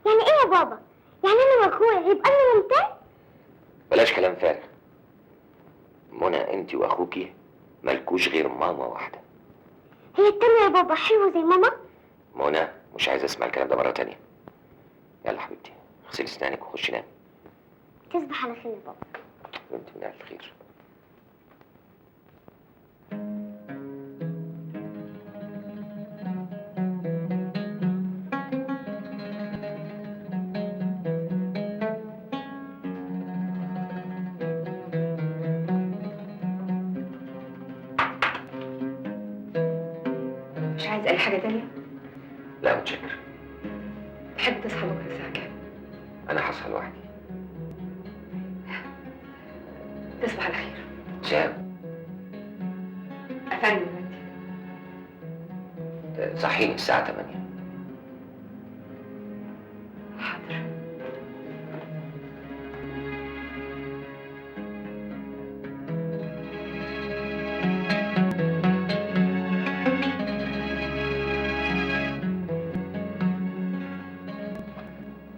G: يعني إيه يا بابا؟ يعني أنا وأخويا هيبقى لنا مامتين؟
C: بلاش كلام فارغ. منى أنت وأخوكي مالكوش غير ماما واحدة.
G: هي التانية يا بابا حلوة زي ماما؟
C: منى مش عايزة أسمع الكلام ده مرة تانية. يلا حبيبتي اغسلي أسنانك وخشي نامي.
G: تصبح على خير يا بابا.
C: وأنت من أهل الخير.
D: مش عايز أي حاجة تانية؟
C: لا متشكر.
D: تحب تصحى بكرة الساعة كام؟
C: أنا هصحى لوحدي.
D: تصبح على خير.
C: سام.
D: أفندم.
C: أنت صحيني الساعة 8.
D: حاضر.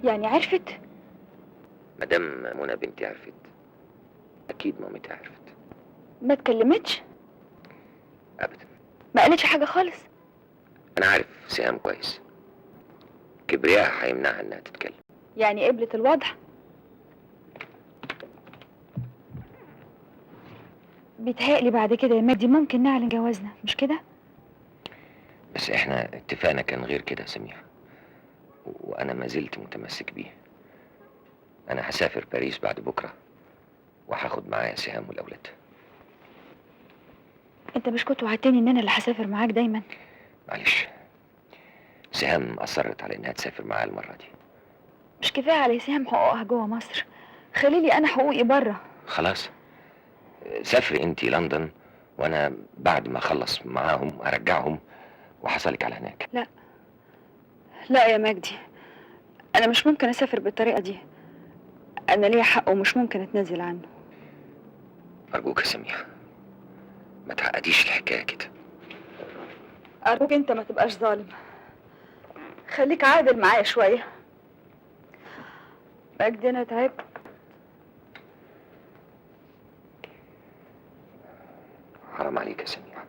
A: يعني عرفت؟
C: مدام منى بنتي عرفت، أكيد مامتها عرفت.
A: ما اتكلمتش؟
C: أبدا.
A: ما قالتش حاجة خالص؟
C: أنا عارف سهام كويس، كبرياء هيمنعها إنها تتكلم.
A: يعني قبلت الوضع؟ بيتهيألي بعد كده يا مجدي ممكن نعلن جوازنا، مش كده؟
C: بس احنا اتفقنا كان غير كده يا سميحة، وأنا ما زلت متمسك بيه. أنا هسافر باريس بعد بكرة وهاخد معايا سهام والأولاد.
A: أنت مش كنت وعدتني إن أنا اللي هسافر معاك دايما؟
C: معلش، سهام اصرت على انها تسافر معايا المرة دي.
A: مش كفاية على سهام حقوقها جوه مصر؟ خليلي انا حقوقي بره.
C: خلاص سافري انت لندن، وانا بعد ما اخلص معاهم ارجعهم وحصلك على هناك.
A: لا لا يا مجدي، انا مش ممكن اسافر بالطريقة دي. انا ليا حق ومش ممكن اتنازل عنه.
C: ارجوك يا سميحة ما تعقديش الحكاية كده.
A: ارجوك انت ما تبقاش ظالم، خليك عادل معايا شوية. مجدي انا تعبت.
C: حرام عليك يا سميحة،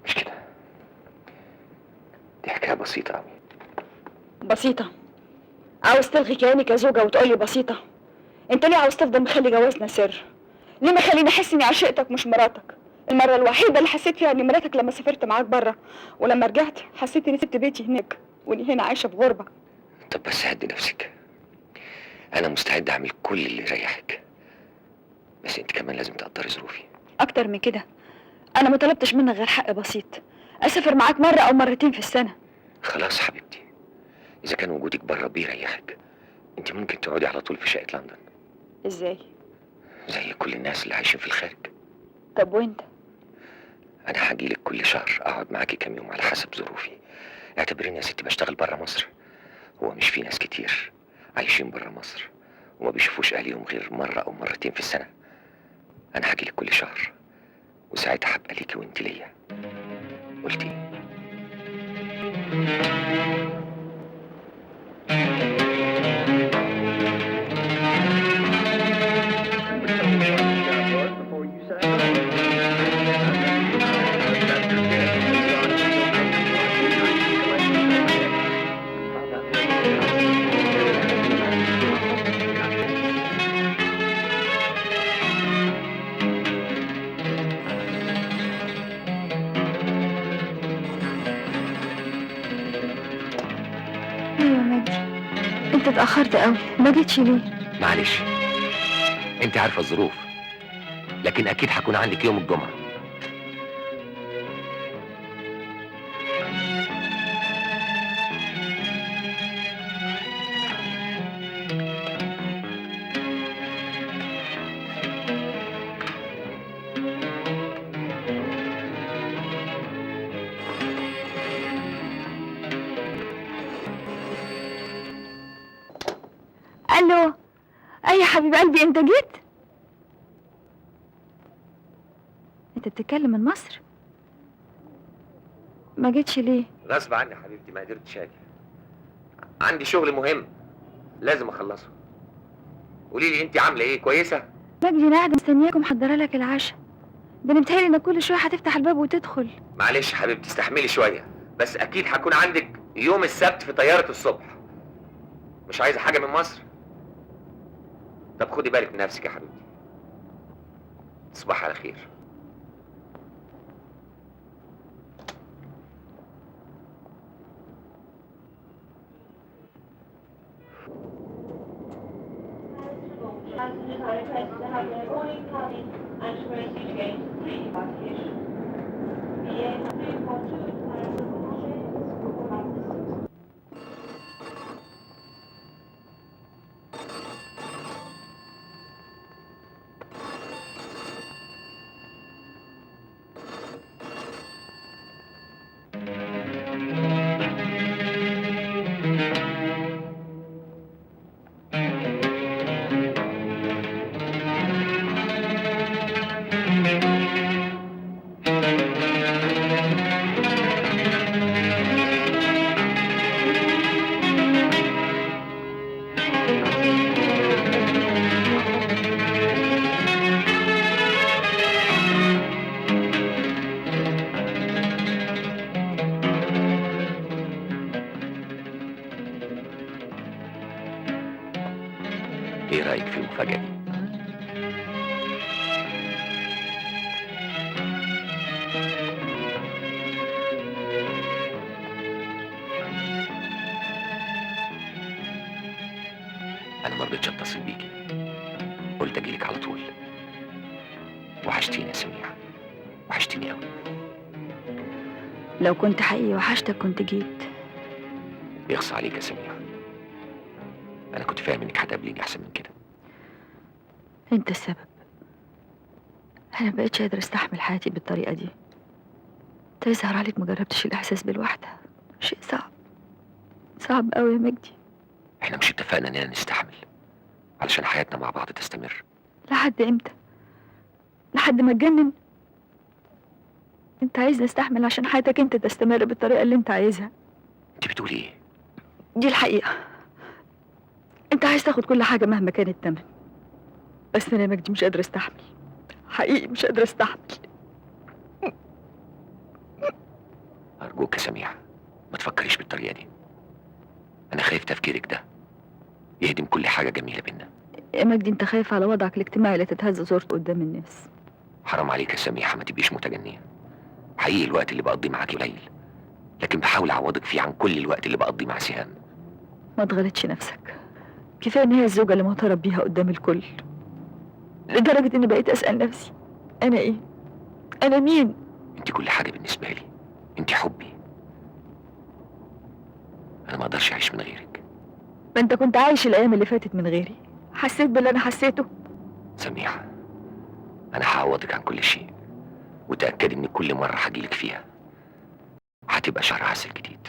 C: مش كده، دي حكاية بسيطة قوي.
A: بسيطة؟ عاوز تلغي كياني كزوجة وتقولي بسيطة؟ انت ليه عاوز تفضل مخلي جوازنا سر؟ ليه مخليني احس اني عشقتك مش مراتك؟ المرة الوحيدة اللي حسيت فيها اني مراتك لما سافرت معاك بره، ولما رجعت حسيت اني سبت بيتي هناك واني هنا عايشه في غربه.
C: طب بس هدي نفسك، انا مستعد اعمل كل اللي يريحك، بس انت كمان لازم تقدري ظروفي.
A: اكتر من كده انا ما طلبتش منك غير حق بسيط، اسافر معاك مرة او مرتين في السنة.
C: خلاص حبيبتي، اذا كان وجودك بره بيريحك انت ممكن تقعدي على طول في شقه لندن.
A: ازاي؟
C: زي كل الناس اللي عايشين في الخارج.
A: طب وانت؟
C: انا هجيلك كل شهر اقعد معاكي كام يوم على حسب ظروفي. اعتبريني يا ستي بشتغل بره مصر. هو مش في ناس كتير عايشين بره مصر وما بيشوفوش اهليهم غير مرة او مرتين في السنة؟ انا هجيلك كل شهر وساعتها هبقى ليكي وانت ليا. قلتي ايه؟
A: انت اتأخرت قوي، ما جيتش ليه؟
C: معلش انت عارفة الظروف، لكن اكيد هكون عندك يوم الجمعة.
A: الو، اي يا حبيب قلبي انت جيت؟ انت بتتكلم من مصر؟ ما جيتش ليه؟
C: غصب عني يا حبيبتي ما قدرتش اجي، عندي شغل مهم لازم اخلصه. قولي لي انت عامله ايه؟ كويسة؟
A: مجدي انا قاعدة مستنياك ومحضره لك العشاء، ده انا متهيألي انك كل شوية هتفتح الباب وتدخل.
C: معلش يا حبيبتي استحملي شوية، بس اكيد هكون عندك يوم السبت في طيارة الصبح. مش عايزه حاجة من مصر؟ طب خدي بالك من نفسك يا حبيبتي. تصبح على خير. ايه رأيك في المفاجأة دي؟ أنا ما رضيتش أتصل بيكي، قلت أجيلك على طول. وحشتيني يا سميحة، وحشتيني أوي.
A: لو كنت حقيقي وحشتك كنت جيت.
C: يخص عليك يا سميحة، انا كنت فاهم انك هتقابليني احسن من كده.
A: انت السبب. انا مبقتش قادرة استحمل حياتي بالطريقة دي. انت يظهر عليك مجربتش الاحساس بالوحدة، شيء صعب، صعب قوي يا مجدي.
C: احنا مش اتفقنا اننا نستحمل علشان حياتنا مع بعض تستمر؟
A: لحد امتى؟ لحد ما اتجنن؟ انت عايز نستحمل عشان حياتك انت تستمر بالطريقة اللي انت عايزها.
C: انت بتقولي ايه؟
A: دي الحقيقة. انت عايز تاخد كل حاجة مهما كان الثمن، بس انا يا مجدي مش قادرة استحمل، حقيقي مش قادرة استحمل.
C: ارجوك يا سميحة ما تفكريش بالطريقة دي، انا خايف تفكيرك ده يهدم كل حاجة جميلة بينا.
A: يا مجدي انت خايف على وضعك الاجتماعي لا تتهز صورته قدام الناس.
C: حرام عليك يا سميحة، ما تبقيش متجنيه. حقيقي الوقت اللي بقضيه معاكي قليل، لكن بحاول اعوضك فيه عن كل الوقت اللي بقضيه مع سهام.
A: ما تغلطش نفسك، كفاية ان هي الزوجة اللي معترف بيها قدام الكل، لدرجة اني بقيت اسال نفسي انا ايه؟ انا مين؟
C: انت كل حاجة بالنسبة لي، انت حبي، انا ما اقدرش اعيش من غيرك.
A: ما انت كنت عايش الايام اللي فاتت من غيري، حسيت باللي انا حسيته؟
C: سميحة انا هعوضك عن كل شيء، وتاكدي ان كل مرة هجيلك فيها هتبقى شهر عسل جديد.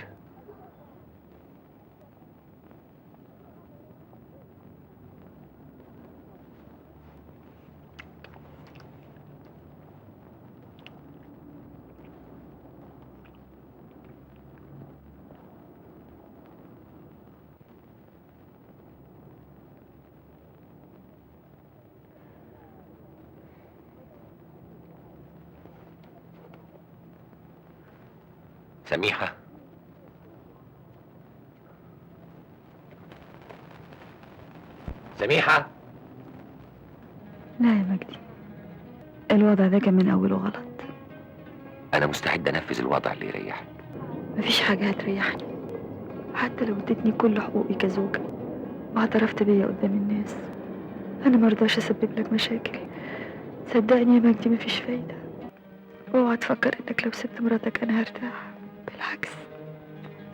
C: سميحة سميحة.
A: لا يا مجدي، الوضع ده كان من أوله غلط.
C: أنا مستعد أنفذ الوضع اللي يريحك.
A: مفيش حاجة هتريحني، حتى لو اديتني كل حقوقي كزوجة واعترفت بيا قدام الناس. أنا مرضاش أسبب لك مشاكل، صدقني يا مجدي مفيش فايدة. اوعى تفكر إنك لو سبت مراتك أنا هرتاح، بالعكس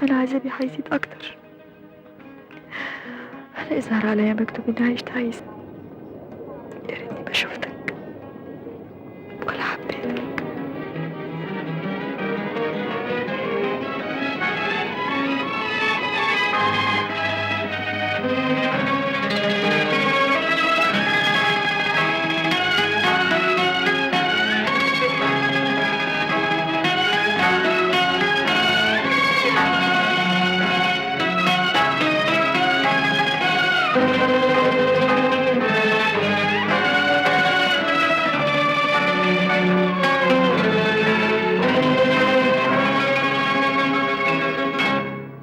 A: أنا عذابي هيزيد أكتر. أنا يظهر عليا مكتوب إني عايش عايز. يا ريتني ما شفتك ولا حبيتك.